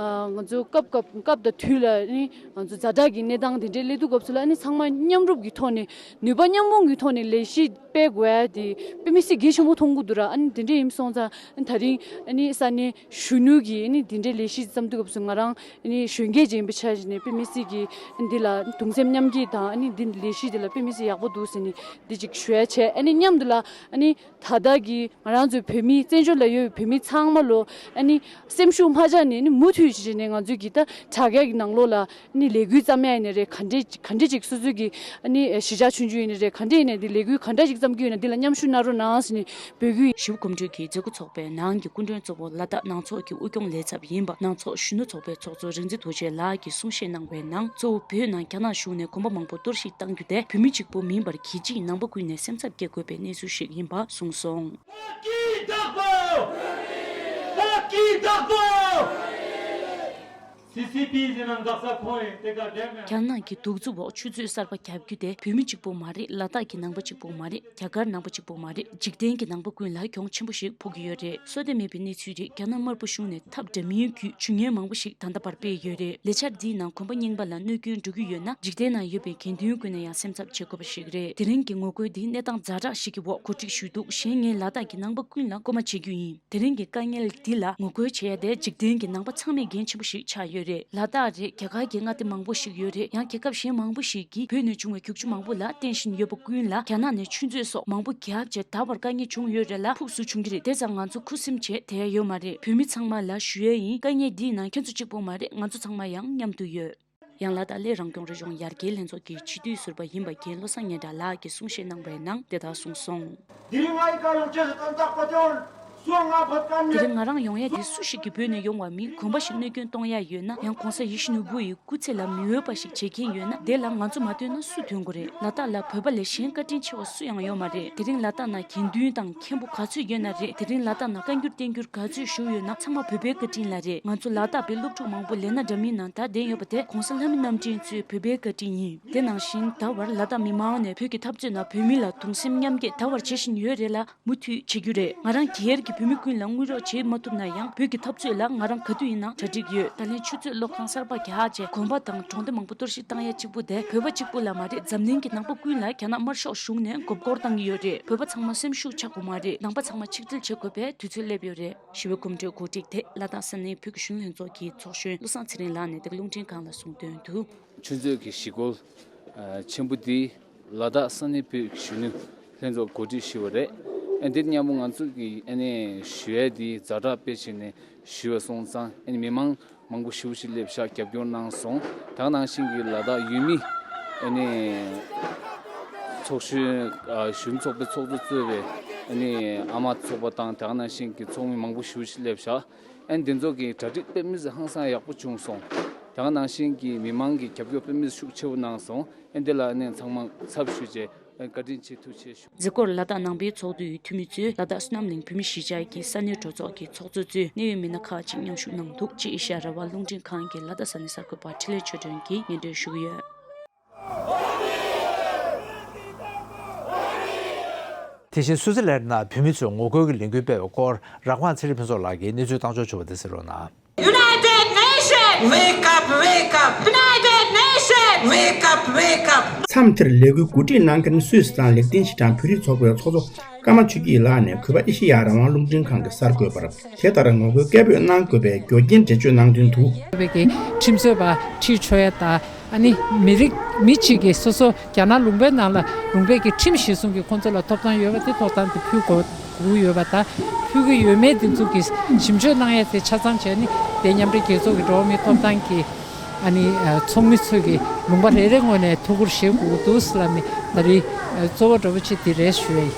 ང་ཚོ་སྐབས་སྐབས་སྐབས་དང་དུས་ལ་ནི་ང་ཚོ་ཛ་དྲག་གི་གནས་སྟངས་དེ་འདྲའི་སླེབས་དུས་སྐབས་སུ་ལ་ནི་ཚང་མ་མཉམ་རུབ་ཀྱི་ཐོག་ནས་ནུས་པ་མཉམ་སྤུངས་ཀྱི་ཐོག་ནས་ལས་གཞི་སྤེལ་དགོས་ཡ་དེ་དཔེ་མི་སྲིད་གལ་ཆེན་པོ་མཐོང་གི་འདུག་ར། ཨ་ནི་དེ་འདྲ་ཡིན་སོང་ཙང་ད་རིང་ཨ་ནི་ས་གནས་གཞོན་ནུ་གི་ཨ་ནི་དེ་འདྲའི་ལས་གཞི་བརྩམས་དུས་སྐབས་སུ་ང་རང་ཨ་ནི་གཞོན་སྐྱེས་ཅིག་ཡིན་པའི་ཆ་ནས་དཔེ་མི་སྲིད་ཀྱི་འདི་ལ་གདུང་སེམས་མཉམ་སྐྱེད་དང་ཨ་ནི་འདི་ལས་གཞི་འདི་ལ་དཔེ་མི་སྲིད་ཡག་པོ་འདུག་ཟེར་ནས་འདི་ཅིག་ཞུ་ཡ་བྱས། ཨ་ནི་མཉམ་དུ་ལ་ཨ་ནི་ད་ལྟ་གི་ང་རང་ཚོའི་བོད་མི་བཙན་བྱོལ་ལ་ཡོད་པའི་བོད་མི་ཚང་མ་ལོ་ཨ་ནི་སེམས་ཤུགས་མ་ཆག་ནས་ཨ་ནི་མུ་མཐུད་བྱས་ནས་ང་ཚོའི་གི་ད་དྲ་རྒྱ་གི་ནང་ལོགས་ལ་ཨ་ནི་ལས་འགུལ་བརྩམས་ཡ་ཡིན་ན་རེད། ག་འདྲས་ག་འདྲས་ཅིག་སོ་སོའི་གི་ཨ་ནི་གཞིས་ཆགས་ཆུང་ཆུང་ཡིན་ན་རེད། ག་འདྲས་ཡིན་ན་འདི་ལས་འགུལ་ག་འདྲ་ཞིག་བརྩམས་ཀྱི་ཡོད་ན་འདི་ལ་མཉམ་ཞུགས་གནང་རོགས་གནང་ཟེར་ནས་འབོད་སྐུལ། ཞི་བ་གོམ་བགྲོད་ཀྱི་མཛད་སྒོ་ཚོགས་པའི་ནང་གི་སྐུ་མགྲོན་གཙོ་བོ་ལ་དྭགས་ནང་ཚོགས་ཀྱི་དབུས་སྐྱོང་ལས་ཚབ་ཡིན་པ་ནང་ཚོགས་གཞོན་ནུ་ཚོགས་པའི་ཚོགས་གཙོ་རིག་འཛིན་རྡོ་རྗེ་ལགས་ཀྱིས་གསུང་བཤད་གནང་བའི་ནང་གཙོ་བོ་བོད་ནང་རྒྱ་ནག་གཞུང་ནས་གོམ་པ་མང་པོ་གཏོར་བཤིག་བཏང་རྒྱུ་དེ་བོད་མི་གཅིག་པུ་མིན་པར་གྱེས་ཕྱིའི་ནང་པ་ཀུན་ནས་སེམས་འཚབ་སྐྱེ་དགོས་པའི་གནས་ཚུལ་ཞིག་ཡིན་པ་གསུངས་སོང་། བདག་གི་བདག་པོ། བདག་གི་བདག་པོ། སི་སི་པི་ཟེར་ན་འགག་ས་ཁོ་རེད་དེ་ག་དེ་མེད། རྒྱ་ནག་གི་གདུག་རྩུབ་འོག་ཆུ་ཚོད་གསར་པ་རྒྱག་རྒྱུ་དེ་བོད་མི་གཅིག་པོ་མ་རེད། ལ་དྭགས་ཀྱི་ནང་པ་གཅིག་པོ་མ་རེད། རྒྱ་གར་ནང་པ་གཅིག་པོ་མ་རེད། འཇིག་རྟེན་གྱི་ནང་པ་ཀུན་ལ་གྱོང་ཆེན་པོ་ཞིག་ཕོག་གི་ཡོད་རེད། བཟོ་ལྟ་མེད་པའི་གནས་ཚུལ་རེད། རྒྱ་ནག་དམར་པོ་གཞུང་ནས་ཐབས་འདྲ་མིན་བརྒྱུད་ཇུས་ངན་མང་པོ་ཞིག་ད་ལྟ་བར་སྤེལ་ཡོད་རེད། ལས་འཆར་འདིའི་ནང་གོམ་པ་རྙིང་པ་ལ་གནོད་སྐྱོན་འགྲོ་གི་ཡོད་ན། འཇིག་རྟེན་ནང་ཡོད་པའི་དགེ་འདུན་ཀུན་ནས་ཡང་སེམས་འཚབ་བྱེད་དགོས་པ་ཞིག་རེད། དེ་རིང་གི་ངོ་རྒོལ་འདི་གནས་སྟངས་ཛ་དྲག་ཞིག་གི་འོག་གོ་སྒྲིག་ཞུས་འདུག་གཞན་ངས་ལ་དྭགས་ཀྱི་ནང་པ་ཀུན་ལ་སྐུལ་མ་བྱེད་རྒྱུ་ཡིན། དེ་རིང་གི་དཀའ་ངལ་འདི་ལ་ངོ་རྒོལ་བྱེད་ཡ་དེ་འཇིག་རྟེན་གྱི་ནང་པ་ཚང་མས་འགན་ཆེན་པོ་ཞིག་ཆགས་ཡོད་རེད། ལ་དྭགས་རེད། རྒྱ་གར་གྱི་མངའ་སྡེ་མང་པོ་ཞིག་ཡོད་རེད། ཡང་རྒྱལ་ཁབ་གཞན་མང་པོ་ཞིག་གིས་བོད་ནས་བྱུང་བའི་རྒྱུག་ཆུ་མང་པོ་ལ་བརྟེན་བཞིན་ཡོད་པ་ཀུན་ལ་རྒྱ་ནག་ནས་ཆུ་མཛོད་སོགས་མང་པོ་བརྒྱབ་བྱས་ད་བར་དཀའ་ངལ་བྱུང་ཡོད་རེད་ལ། ཕུགས་སུ་བྱུང་གི་རེད། དེ་ཙང་ང་ཚོ་ཁུ་སིམ་བྱས་བསྡད་ཡ་ཡོད་མ་རེད། བོད་མི་ཚང་མ་ལ་ཞུ་ཡ་ཡིན། དཀའ་ངལ་འདིའི་ནང་ཁྱེད་ཚོ་གཅིག་པོ་མ་རེད། ང་ཚོ་ཚང་མ་ཡང་མཉམ་དུ་ཡོད། ཡང་ལ་དྭགས་གླེ་རང་སྐྱོང་རི་ལྗོངས་ཡར་རྒྱས་ལྷན་ཚོགས་ཀྱི་སྤྱི་འཐུས་ཟུར་པ་ཡིན་པ་རྒན་བློ་བཟང་སྙན་གྲགས་ལགས་ཀྱིས་གསུང་བཤད་གནང་བའི་ནང་དེ་ལྟར་གསུངས་སོང་། དེ་རིང་ང་ཡི་བཀའ་ཡོང་ཆེད་དུ་དོན་དག་པ་ཅོན་སུ་ང་བོད་ཀན་དེ་རིང་ང་རང་ཡོང་ཡ་དེ་སུ་ཞིག་གིས་བོད་ནས་ཡོང་བ་མིན། གོམ་པ་ཞིག་གནོད་སྐྱོན་གཏོང་ཡ་ཡོད་ན། ཡང་གོང་ས་ཡིད་བཞིན་ནོར་བུ་ཡི་སྐུ་ཚེ་ལ་མི་འོས་པ་ཞིག་བྱེད་མཁན་ཡོད་ན། དེ་ལ་ང་ཚོ་མ་བསྟེན་ན་སུ་བསྟེན་དགོས་རེད། ལ་དྭགས་ལ་བོད་པ་ལས་གཞན་བཀའ་དྲིན་ཆེ་བ་སུ་ཡང་ཡོད་མ་རེད། དེ་རིང་ལ་དྭགས་ན་དགེ་འདུན་དང་མཁན་པོ་ག་ཚོད་ཡོད་ན་རེད། དེ་རིང་ལ་དྭགས་ན་བཀའ་འགྱུར་བསྟན་འགྱུར་ག་ཚོད་བཞུགས་ཡོད་ན་ཚང་མ་བོད་པའི་བཀའ་དྲིན་ལ་རེད། ང་ཚོ་ལ་དྭགས་པའི་སློབ་ཕྲུག་མང་པོ་ལས་སྣ་འདྲ་མིན་ནང་ད་བསྡད་ཡོད་པ་དེ་གོང་ས་ལྷ་མི་རྣམ་འདྲེན་གཙོས་བོད་པའི་བཀའ་དྲིན་ཡིན། དེ་ནང་བཞིན་ད་བར་ལ་དྭགས་མི་མང་ནས་བོད་ཀྱི་འཐབ་རྩོད་ནང་བོད་མི་ལ་གདུང་སེམས་མཉམ་སྐྱེད་ད་བར་བྱེད་བཞིན་ཡོད་རེད་ལ། མུ་མཐུད་བྱེད་རྒྱུ་རེད། ང་རང་སྒེར་གྱི་བོད་མི་ཀུན་ལ་དངུལ་རོགས་བྱེད་མ་ཐུབ་ན་ཡང་བོད་ཀྱི་འཐབ་རྩོད་ལ་ང་རང་ག་དུས་ཡིན་ནའང་གྲ་སྒྲིག་ཡོད། ད་ལན་ཆུ་ཚོད་གློག་ཁང་གསར་པ་རྒྱག་བྱས་གོམ་པ་དང་གྲོང་སྡེ་མང་པོ་གཏོར་བཤིག་བཏང་ཡ་གཅིག་པུ་དེ་བོད་པ་གཅིག་པུ་ལ་མ་རེད། འཛམ་གླིང་གི་ནང་པ་ཀུན་ལ་རྒྱ་ནག་དམར་ཤོག་གཞུང་ནས་མགོ་སྐོར་བཏང་གི་ཡོད་རེད། བོད་པ་ཚང་མ་སེམས་ཤུགས་ཆག་དགོས་མ་རེད། ནང་པ་ཚང་མ་ཆིག་སྒྲིལ་བྱེད་དགོས་པའི་དུས་ཚོད་སླེབས་ཡོད་རེད། ཞི་བའི་གོམ་བགྲོད་གོ་སྒྲིག་དེ་ལ་དྭགས་ས་གནས་བོད་ཀྱི་གཞོན་ནུ་ལྷན་ཚོགས་ཀྱི་ཚོགས་གཞོན་བློ་བཟང་ཚེ་རིང་ལགས་ནས་འདི་ག་རླུང་འཕྲིན་ཁང་ལ་གསུངས་དོན་དུ། ཆུ་མཛོད་ཀྱི་ཞི་རྒོལ་ཆེན་པོ་འདི་ལ་དྭགས་ས་གནས་བོད་ཀྱི་གཞོན་ནུ་ལྷན་ཚོགས་གོ་སྒྲིག་ཞུས་པ་རེད། ཨ་འདི་མཉམ་པོ་ང་ཚོ་གི་ཨ་ནི་ཞུ་ཡས་འདི་ཛ་དྲག་དཔེ་བྱས་ནས་ཞུས་པ་སོང་ཙང་ཨ་ནི་མི་མང་མང་པོ་ཞེ་པོ་ཞིག་སླེབས་ཤག་རྒྱབ་སྐྱོར་གནང་སོང་། ད་ག་ནང་བཞིན་གྱི་ལ་དྭགས་ཡུལ་མི་ཨ་ནི་ཚོགས་གཞོན་ཨ་གཞོན་ཚོགས་པའི་ཚོགས་གཙོ་གཙོས་པའི་ཨ་ནི་ཨ་མ་ཚོགས་པ་དང་ད་ག་ནང་བཞིན་གྱི་ཚོགས་མི་མང་པོ་ཞེ་པོ་ཞིག་སླེབས་ཤག་ཨན་དེ་ཚོ་གི་གྲ་སྒྲིག་དཔེ་མི་སྲིད་ཧང་སང་ཡག་པོ་བྱུང་སོང་། དེ་ག་ནང་བཞིན་གྱི་མི་མང་གི་རྒྱབ་སྐྱོར་དཔེ་མི་སྲིད་ཤུགས་ཆེ་བོ་གནང་སོང་། ཨན་དེ་ལ་ནས་ཚང་མ་ཚབ་ཞུས་རྗེས་ཨན་བཀའ་དྲིན་ཆེ་ཐུགས་རྗེ་ཆེ་ཞུ། མཛད་སྒོར་ལ་དྭགས་ནང་པའི་ཚོགས་འདུའི་འཐུས་མི་ཚོས་ལ་དྭགས་བསོད་ནམས་གླིང་བོད་མི་གཞིས་ཆགས་ཀྱི་ས་གནས་གྲོས་ཚོགས་ཀྱི་ཚོགས་གཙོ་གཙོས་གནད་ཡོད་མི་སྣ་ཁག་ཅིག་མཉམ་ཞུགས་གནང་འདུག་ཅེས་ཨེ་ཤ་ཡ་རང་དབང་རླུང་འཕྲིན་ཁང་གི་ལ་དྭགས་ས་གནས་གསར་འགོད་པ་འཕྲིན་ལས་ཆོས་སྒྲོན་གྱིས་སྙན་སྒྲོན་ཞུ་གི་ཡོད། དེ་བཞིན་སུའུ་ཙེར་ལན་ནང་བོད་མི་ཚོས་ངོ་རྒོལ་གྱི་ལས་འགུལ་སྤེལ་བའི་སྐོར་རང་དབང་ཚེ་རིང་ཕུན་ཚོགས་ལགས་ཀྱིས་གནས་ཚུལ་བཏང་འབྱོར་བྱུང་བ་དེ་གསན་རོགས་གནང་། United Nation, wake up, wake up. United Nation, wake up, wake up. མཚམས་དེར་ལས་འགུལ་གོ་སྒྲིག་གནང་མཁན་སུད་སི་དང་ལེགས་ལྡན་ཞི་བྲང་བོད་རིགས་ཚོགས་པའི་ཚོགས་གཙོ་ཀརྨ་ཆོས་སྐྱིད་ལགས་ནས་གུས་པ་ཨེ་ཤེ་ཡ་རང་དབང་རླུང་འཕྲིན་ཁང་གི་གསར་འགོད་པར་དེ་ལྟར་ངོ་རྒོལ་སྐད་འབོད་གནང་དགོས་པའི་རྒྱུ་རྐྱེན་འགྲེལ་བརྗོད་གནང་དོན་དུ། བའི་གི་ཁྲིམས་རྩོད་པ་ཁྲིད་ཆོག་ཡ་དང་ཨ་ནི་མི་རིགས་མི་གཅིག་གིས་སོ་སོ་རྒྱ་ནག་ལུང་པའི་ནང་ལ་ལུང་པའི་གི་ཁྲིམས་གཞིར་བཟུང་གི་ཁོང་ཚོ་ལ་ཐོབ་ཐང་ཡོད་པ་དེ་ཐོབ་ཐང་དེ་ཕུལ་དགོས་དགོས་ཡོད་པ་དང་ཕུལ་གི་ཡོད་མེད་དེ་ཚོ་གི་ཞིབ་འཇུག་གནང་ཡ་དེ་ཆ་ཚང་བྱས་ནི་དེ་མཉམ་འབྲེལ་རྒྱལ་ཚོགས་ཀྱི་འགྲོ་བ་མིའི་ཐོབ་ཐང་གི་ཨ་ནི་ཚོགས་མི་ཚོས་ཀྱི་ལུང་པ་རེ་རེ་ངོས་ནས་ཐུགས་ཁུར་བཞེས་དགོས་ཀྱི་འདུག་ལབ་ནི་ད་རེས་གཙོ་བོ་འདྲ་པོ་ཆེ་དེ་རེད་ཞུ་ཡ་ཡིན།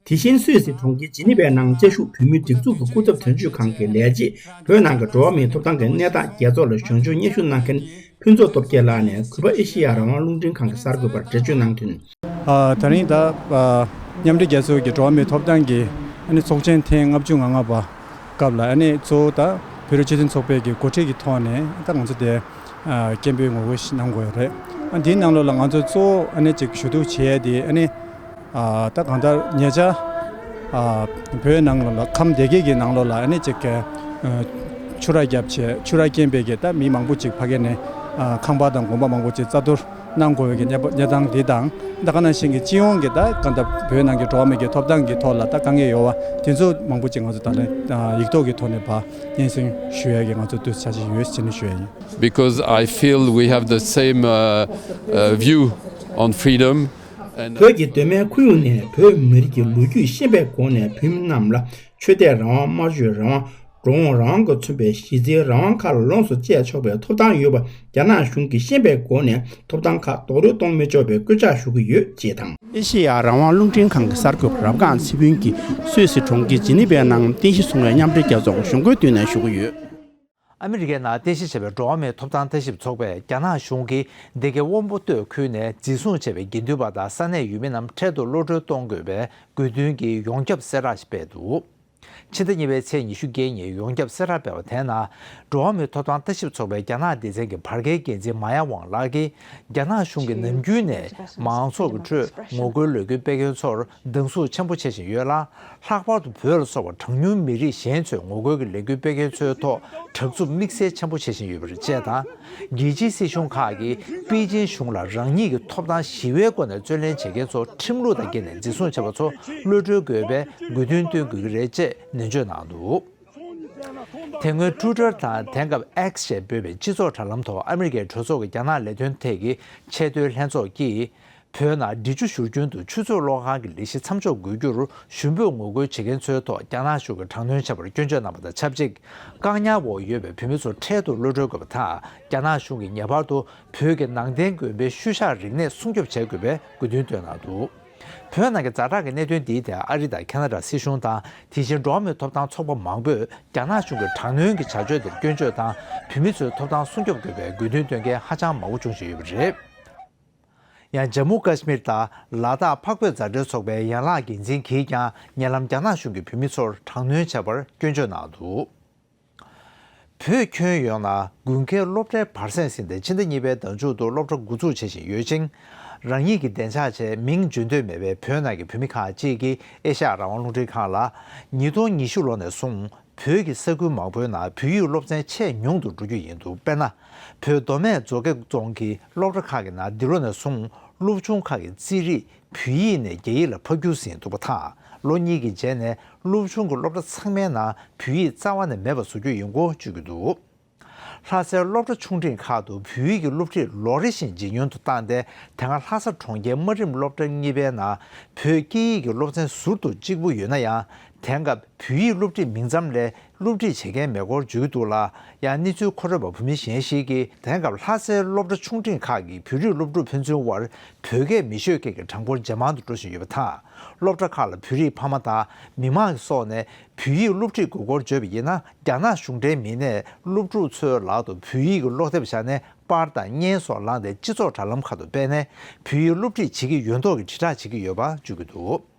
དེ་བཞིན་སུད་སི་གྲོང་ཁྱེར་ཇི་ནི་ཝའི་ནང་བཅའ་བཞུགས་བོད་མིའི་སྒྲིག་འཛུགས་ཀྱི་སྐུ་ཚབ་དོན་གཅོད་ཁང་གི་ལས་བྱེད་བོད་ནང་གི་འགྲོ་བ་མིའི་ཐོབ་ཐང་གི་གནས་སྟངས་རྒྱལ་ཚོགས་ལ་གཞུང་ཕྱོགས་སྙན་ཞུ་གནང་མཁན་ཕུན་ཚོགས་སྟོབས་རྒྱལ་ལགས་ནས་གུས་པ་ཨེ་ཤེ་ཡ་རང་དབང་རླུང་འཕྲིན་ཁང་གི་གསར་འགོད་པར་འགྲེལ་བརྗོད་གནང་དོན། ཨ་ད་རིང་ད་ཨ་མཉམ་འབྲེལ་རྒྱལ་ཚོགས་ཀྱི་འགྲོ་བ་མིའི་ཐོབ་ཐང་གི་ཨ་ནི་ཚོགས་ཆེན་ཐེངས་ལྔ་བཅུ་ང་ལྔ་པ་སྐབས་ལ་ཨ་ནི་གཙོ་བོ་ད་བོད་རིགས་སྤྱི་མཐུན་ཚོགས་པའི་གི་འགོ་ཁྲིད་ཀྱི་ཐོག་ནས་ད་ང་ཚོ་དེ་ཨ་སྐད་འབོད་ངོ་རྒོལ་ཞིག་གནང་དགོས་ཡོད་རེད། ཨ་འདིའི་ནང་ལོགས་ལ་ང་ཚོ་གཙོ་བོ་ཨ་ནི་ཅིག་ཞུ་གཏུག་བྱེད་ཡས་དེ་ཨ་ནི། ཨ་ད་གང་ལྟར་ཉེ་ཆར་ཨ་བོད་ནང་ལ་ཁམས་སྡེ་དགེ་གི་ནང་ལོགས་ལ་ཨ་ནི་ཅིག་གི་ཨ་ཆུ་རགས་བརྒྱབ་བྱས་ཆུ་རགས་རྐྱེན་པས་ཀྱི་ད་མི་མང་པོ་ཅིག་ཕ་གི་ནས་ཨ་ཁང་པ་དང་དགོན་པ་མང་པོ་ཅིག་རྩ་གཏོར་གནང་དགོས་པའི་གི་གནས་པ་གནས་སྟངས་འདི་དང་ད་ག་ནང་བཞིན་གྱི་སྤྱི་ཡོངས་ཀྱི་ད་གང་ལྟར་བོད་ནང་གི་འགྲོ་བ་མི་གི་ཐོབ་ཐང་གི་ཐོག་ལ་ད་དཀའ་ངལ་ཡོད་པ་དེ་ཚོ་མང་པོ་ཅིག་ང་ཚོ་ད་ལན་ཨ་ཡིག་ཐོག་གི་ཐོག་ནས་ཕར་སྙན་སེང་ཞུ་ཡས་ཀྱི་ང་ཚོ་དུས་ཚོད་ཆ་ཅིག་ཡོད་ཅེས་ནས་ཞུ་ཡས་ཡིན། Because I feel we have the same uh, uh, view on freedom. བོད་ཀྱི་གདོད་མའི་ཁོར་ཡུག་ནས་བོད་མི་རིགས་ཀྱི་ལོ་རྒྱུས་ཤེས་པའི་སྒོ་ནས་བོད་མི་རྣམས་ལ་ཆོས་དད་རང་དབང་། སྨྲ་བརྗོད་རང་དབང་། འགྲོ་འོང་རང་དབང་གིས་མཚོན་པའི་གཞི་རྩའི་རང་དབང་ཁག་ལ་ལོངས་སུ་སྤྱད་ཆོག་པའི་ཐོབ་ཐང་ཡོད་པ་རྒྱ་ནག་གཞུང་གིས་ཤེས་པའི་སྒོ་ནས་ཐོབ་ཐང་ཁག་རྡོག་རོལ་གཏོང་མི་ཆོག་པའི་སྐུལ་ལྕག་ཞུ་གི་ཡོད་ཅེས་དང་། ཨེ་ཤེ་ཡ་རང་དབང་རླུང་འཕྲིན་ཁང་གི་གསར་འགོད་པ་རབ་སྒང་ཚེ་ཕུན་གྱིས་སུད་སི་གྲོང་ཁྱེར་ཇི་ནི་ཝའི་ནང་རྟེན་གཞི་བཟུང་བའི་མཉམ་འབྲེལ་རྒྱལ་ཚོགས་གཞུང་སྒོའི་མདུན་ནས་ཞུ་གི་ཡོད། ཨ་མི་རི་ཀའི་ནང་རྟེན་གཞི་བྱས་པའི་འགྲོ་བ་མིའི་ཐོབ་ཐང་ལྟ་ཞིབ་ཚོགས་པས་རྒྱ་ནག་གཞུང་གིས་སྡེ་དགེ་དབོན་པོ་སྟོད་ཁུལ་ནས་འཛིན་བཟུང་བྱས་པའི་དགེ་འདུན་པ་དང་ས་གནས་ཡུལ་མི་རྣམས་འཕྲལ་དུ་གློད་གྲོལ་གཏོང་དགོས་པའི་དགོས་འདུན་གྱི་ཡོངས་ཁྱབ་གསལ་བསྒྲགས་ཤིག་སྤེལ་འདུག་ཕྱི་ཟླ་གཉིས་པའི་ཚེས་ཉི་ཤུ་བརྒྱད་ཉིན་ཡོངས་ཁྱབ་གསལ་བསྒྲགས་སྤེལ་བ་དེའི་ནང་། འགྲོ་བ་མིའི་ཐོབ་ཐང་ལྟ་ཞིབ་ཚོགས་པའི་རྒྱ་ནག་སྡེ་ཚན་གྱི་བར་བརྒལ་འགན་འཛིན་མཱ་ཡ་ཝང་ལགས་ཀྱིས། རྒྱ་ནག་གཞུང་གིས་ནམ་རྒྱུན་ནས་མང་ཚོགས་ཀྱི་ཁྲོད་ངོ་རྒོལ་ལས་འགུལ་སྤེལ་མཁན་ཚོར་སྡང་ཟུག་ཆེན་པོ་བྱེད་བཞིན་ཡོད་ལ། ལྷག་པར་དུ་བོད་ལ་སོགས་པ་གྲངས་ཉུང་མི་རིགས་གཞན་ཚོས་ངོ་རྒོལ་གྱི་ལས་འགུལ་སྤེལ་མཁན་ཚོའི་ཐོག་དྲག་རྩུབ་དམིགས་བསལ་ཆེན་པོ་བྱེད་བཞིན་ཡོད་པ་རེད་ཅེས་དང་། རྒྱལ་སྤྱིའི་སྲིད་གཞུང་ཁག་གིས་པེ་ཅིན་གཞུང་ལ་རང་ཉིད་ཀྱི་ཐོབ་ཐང་ཞི་བའི་སྒོ་ནས་རྩོད་ལེན་བྱེད་མཁན་ཚོ་ཁྲིམས་ལུགས་དང་འགལ་ནས་འཛིན་བཟུང་བྱས་པ་ཚོ་གློད་གྲོལ་དགོས་པའི་དགོས་འདུན་བཏོན་དགོས་ཀྱི་རེད་ཅེས་ནན་བརྗོད་གནང་འདུག་དེ་སྔོན་Twitter་དང་དེང་སྐབས་X་ཞེས་འབོད་པའི་སྤྱི་ཚོགས་དྲ་ལམ་ཐོག་ཨ་མི་རི་ཀའི་གྲོས་ཚོགས་ཀྱི་རྒྱ་ནག་ལས་དོན་ཐད་ཀྱི་ཆེས་མཐོའི་ལྷན་ཚོགས་ཀྱིས། བོད་ནང་འབྲི་ཆུ་བཞུར་རྒྱུན་དུ་ཆུ་མཛོད་གློག་ཁང་གི་ལས་གཞི་མཚམས་འཇོག་དགོས་རྒྱུར་ཞུ་འབོད་ངོ་རྒོལ་བྱེད་མཁན་ཚོའི་ཐོག་རྒྱ་ནག་གཞུང་གིས་དྲག་གནོན་བྱས་པར་སྐྱོན་བརྗོད་གནང་བ་དང་ཆབས་ཅིག་བཀག་ཉར་འོག་ཡོད་པའི་བོད་མི་ཚོ་འཕྲལ་དུ་གློད་གྲོལ་དགོས་པ་དང་། རྒྱ་ནག་གཞུང་གིས་ངེས་པར་དུ་བོད་ཀྱི་ནང་བསྟན་དགོན་པའི་ཤུལ་བཞག་རིག་གནས་སྲུང་སྐྱོབ་བྱེད་དགོས་པའི་དགོས་འདུན་བཏོན་གནང་འདུག་བོད་ནང་གི་ཛ་དྲག་གི་གནད་དོན་འདིའི་ཐད་ཨ་རི་དང་ཁ་ན་ཌ་སྲིད་གཞུང་དང་། དེ་བཞིན་འགྲོ་བ་མིའི་ཐོབ་ཐང་ཚོགས་པ་མང་པོས་རྒྱ་ནག་གཞུང་གི་དྲག་གནོན་གྱི་བྱ་སྤྱོད་དེར་སྐྱོན་བརྗོད་དང་། བོད་མི་ཚོའི་ཐོབ་ཐང་སྲུང་སྐྱོབ་དགོས་པའི་དགོས་འདུན་བཏོན་མཁན་ཧ་ཅང་མང་པོ་བྱུང་བཞིན་ཡོད་པ་རེད། ཡང་ཇམ་མུ་ཀ་ཤི་མིར་དང་ལ་དྭགས་འཕགས་བོད་མཛའ་འབྲེལ་ཚོགས་པའི་ཡན་ལག་འགན་འཛིན་གྱིས་ཀྱང་ཉེ་ལམ་རྒྱ་ནག་གཞུང་གིས་བོད་མི་ཚོར་དྲག་གནོན་བྱས་པར་སྐྱོན་བརྗོད་གནང་འདུག་བོད་ཁྱོན་ཡོངས་ན་དགུན་ཁའི་སློབ་གྲྭའི་བར་གསེང་ཟིན་ཏེ་ཕྱི་ཟླ་གཉིས་པའི་ཟླ་མཇུག་ཏུ་སློབ་གྲྭ་འགོ་འཛུགས་བྱེད་བཞིན་ཡོད་ཅིང་། རང་ཉིད་ཀྱི་བདེ་འཇགས་ཆེད་མིང་བརྗོད་འདོད་མེད་པའི་བོད་ནང་གི་བོད་མི་ཁག་ཅིག་གིས་ཨེ་ཤ་ཡ་རང་དབང་རླུང་འཕྲིན་ཁང་ལ། ཉིས་སྟོང་ཉི་ཤུ་ལོ་ནས་བཟུང་བོད་ཀྱི་ས་ཁུལ་མང་པོའི་ནང་བོད་ཡིག་སློབ་ཚན་ཆེས་ཉུང་དུ་འགྲོ་རྒྱུ་ཡིན་འདུག་དཔེར་ན། བོད་མདོ་སྨད་མཛོ་དགེ་རྫོང་གི་སློབ་གྲྭ་ཁག་གི་ནང་འདི་ལོ་ནས་བཟུང་སློབ་ཆུང་ཁག་གི་རྩིས་རིག་བོད་ཡིག་ནས་རྒྱ་ཡིག་ལ་ཕབ་སྒྱུར་ཟིན་འདུག་པ་དང་། ལོ་གཉིས་ཀྱི་རྗེས་ནས་སློབ་ཆུང་གི་སློབ་གྲྭ་ཚང་མའི་ནང་བོད་ཡིག་རྩ་བ་ནས་མེད་པ་བཟོ་རྒྱུ་ཡིན་སྐོར་བརྗོད་ཀྱི་འདུག་ལྷ་སའི་སློབ་གྲྭ་ཆུང་འབྲིང་ཁག་ཏུ་བོད་ཡིག་གི་སློབ་ཁྲིད་ལོ་རེ་བཞིན་ཇེ་ཉུང་དུ་བཏང་སྟེ། དེ་སྔ་ལྷ་ས་གྲོང་ཁྱེར་དམའ་རིམ་སློབ་གྲྭ་གཉིས་པའི་ནང་བོད་སྐད་ཡིག་གི་སློབ་ཚན་ཟུར་དུ་གཅིག་པུ་ཡོད་ན་ཡང་། དེང་སྐབས་བོད་ཡིག་སློབ་ཁྲིད་མིང་ཙམ་ལས་སློབ་ཁྲིད་བྱེད་མཁན་མེད་སྐོར་བརྗོད་ཀྱི་འདུག་ལ། ཡང་གནས་ཚུལ་མཁོ་སྤྲོད་པ་བོད་མི་གཞན་ཞིག་གིས་དེང་སྐབས་ལྷ་སའི་སློབ་གྲྭ་ཆུང་འབྲིང་ཁག་གི་བོད་རིགས་སློབ་ཕྲུག་ཕན་ཚུན་དབར་བོད་སྐད་མི་ཤེས་མཁན་གྱི་གྲངས་འབོར་ཇེ་མང་དུ་འགྲོ་བཞིན་ཡོད་པ་དང་། སློབ་གྲྭ་ཁག་ལ་བོད་རིགས་ཕ་མ་དང་མི་མང་གི་སོགས་ནས་བོད་ཡིག་སློབ་ཁྲིད་དགོས་སྐོར་བརྗོད་པ་ཡིན་ན། རྒྱ་ནག་གཞུང་འབྲེལ་མི་སྣས་སློབ་ཕྲུག་ཚོའི་ལག་ཏུ་བོད་ཡིག་གི་ཀློག་དེབ་བཞག་ནས་པར་དང་བརྙན་སོགས་བླངས་ཏེ་སྤྱི་ཚོགས་དྲ་ལམ་ཁག་ཏུ་སྤེལ་ནས་བོད་ཡིག་སློབ་ཁྲིད་བྱེད་ཀྱི་ཡོད་མདོག་གི་དྲིལ་བསྒྲགས་བྱེད་ཀྱི་ཡོད་པ་བརྗོད་ཀྱི་འདུག་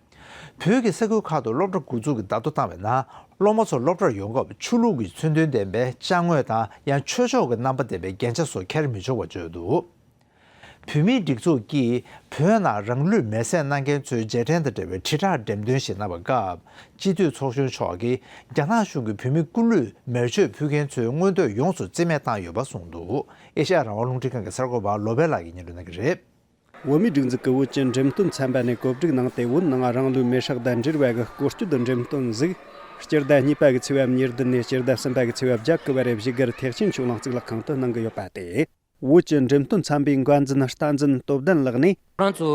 བོད་ཀྱི་ས་ཁུལ་ཁག་ཏུ་སློབ་གྲྭ་འགོ་འཛུགས་ཀྱི་བརྡ་ཐོ་བཏང་བའི་ནང་། སློབ་མ་ཚོ་སློབ་གྲྭར་ཡོང་སྐབས་ཆོས་ལུགས་ཀྱི་མཚོན་དོན་ལྡན་པའི་ཅ་དངོས་དང་། ཡང་ཆོས་ཕྱོགས་ཀྱི་རྣམ་པ་ལྡན་པའི་རྒྱན་ཆ་སོགས་འཁྱེར་མི་ཆོག་པ་བརྗོད་འདུག་བོད་མིའི་སྒྲིག་འཛུགས་ཀྱིས་བོད་ནང་རང་ལུས་མེར་སྲེག་གནང་མཁན་ཚོའི་རྗེས་དྲན་དང་འབྲེལ་བའི་དྲིལ་བསྒྲགས་འགྲེམས་སྟོན་ཞིག་གནང་བའི་སྐབས། སྤྱི་འཐུས་ཚོགས་གཞོན་མཆོག་གིས་རྒྱ་ནག་གཞུང་གིས་བོད་མི་སྐུ་ལུས་མེར་མཆོད་ཕུལ་མཁན་ཚོའི་མངོན་འདོད་ཡོངས་སུ་རྩིས་མེད་བཏང་ཡོད་པ་གསུངས་འདུག་ཨེ་ཤ་ཡ་རང་དབང་རླུང་འཕྲིན་ཁང་གི་གསར་འགོད་པ་བློ་བྷེ་ལགས་ཀྱིས་སྙན་སྒྲོན་གནང་གི་རེད། བོད་མིའི་སྒྲིག་འཛུགས་ཀྱི་བོད་ཀྱི་འགྲེམས་སྟོན་ཚན་པ་ནས་གོ་སྒྲིག་གནང་སྟེ། བོད་ནང་རང་ལུས་མེར་སྲེག་དང་འབྲེལ་བའི་གི་སྐོར་སྐྱོད་འགྲེམས་སྟོན་ཟིག་སྤྱི་ཟླ་གཉིས་པ་གི་ཚེས་པ་ཉེར་བདུན་ནས་སྤྱི་ཟླ་གསུམ་པ་གི་ཚེས་པ་བརྒྱད་གི་བར་བཞུགས་སྒར་ཐེག་ཆེན་ཆོས་གླིང་གཙུག་ལག་ཁང་དུ་གནང་གི་ཡོད་པ་སྟེ། བོད་ཀྱི་འགྲེམས་སྟོན་ཚན་པའི་འགན་འཛིན་བསྟན་འཛིན་སྟོབས་ལྡན་ལགས་ནས། ཁོ་རང་ཚོ་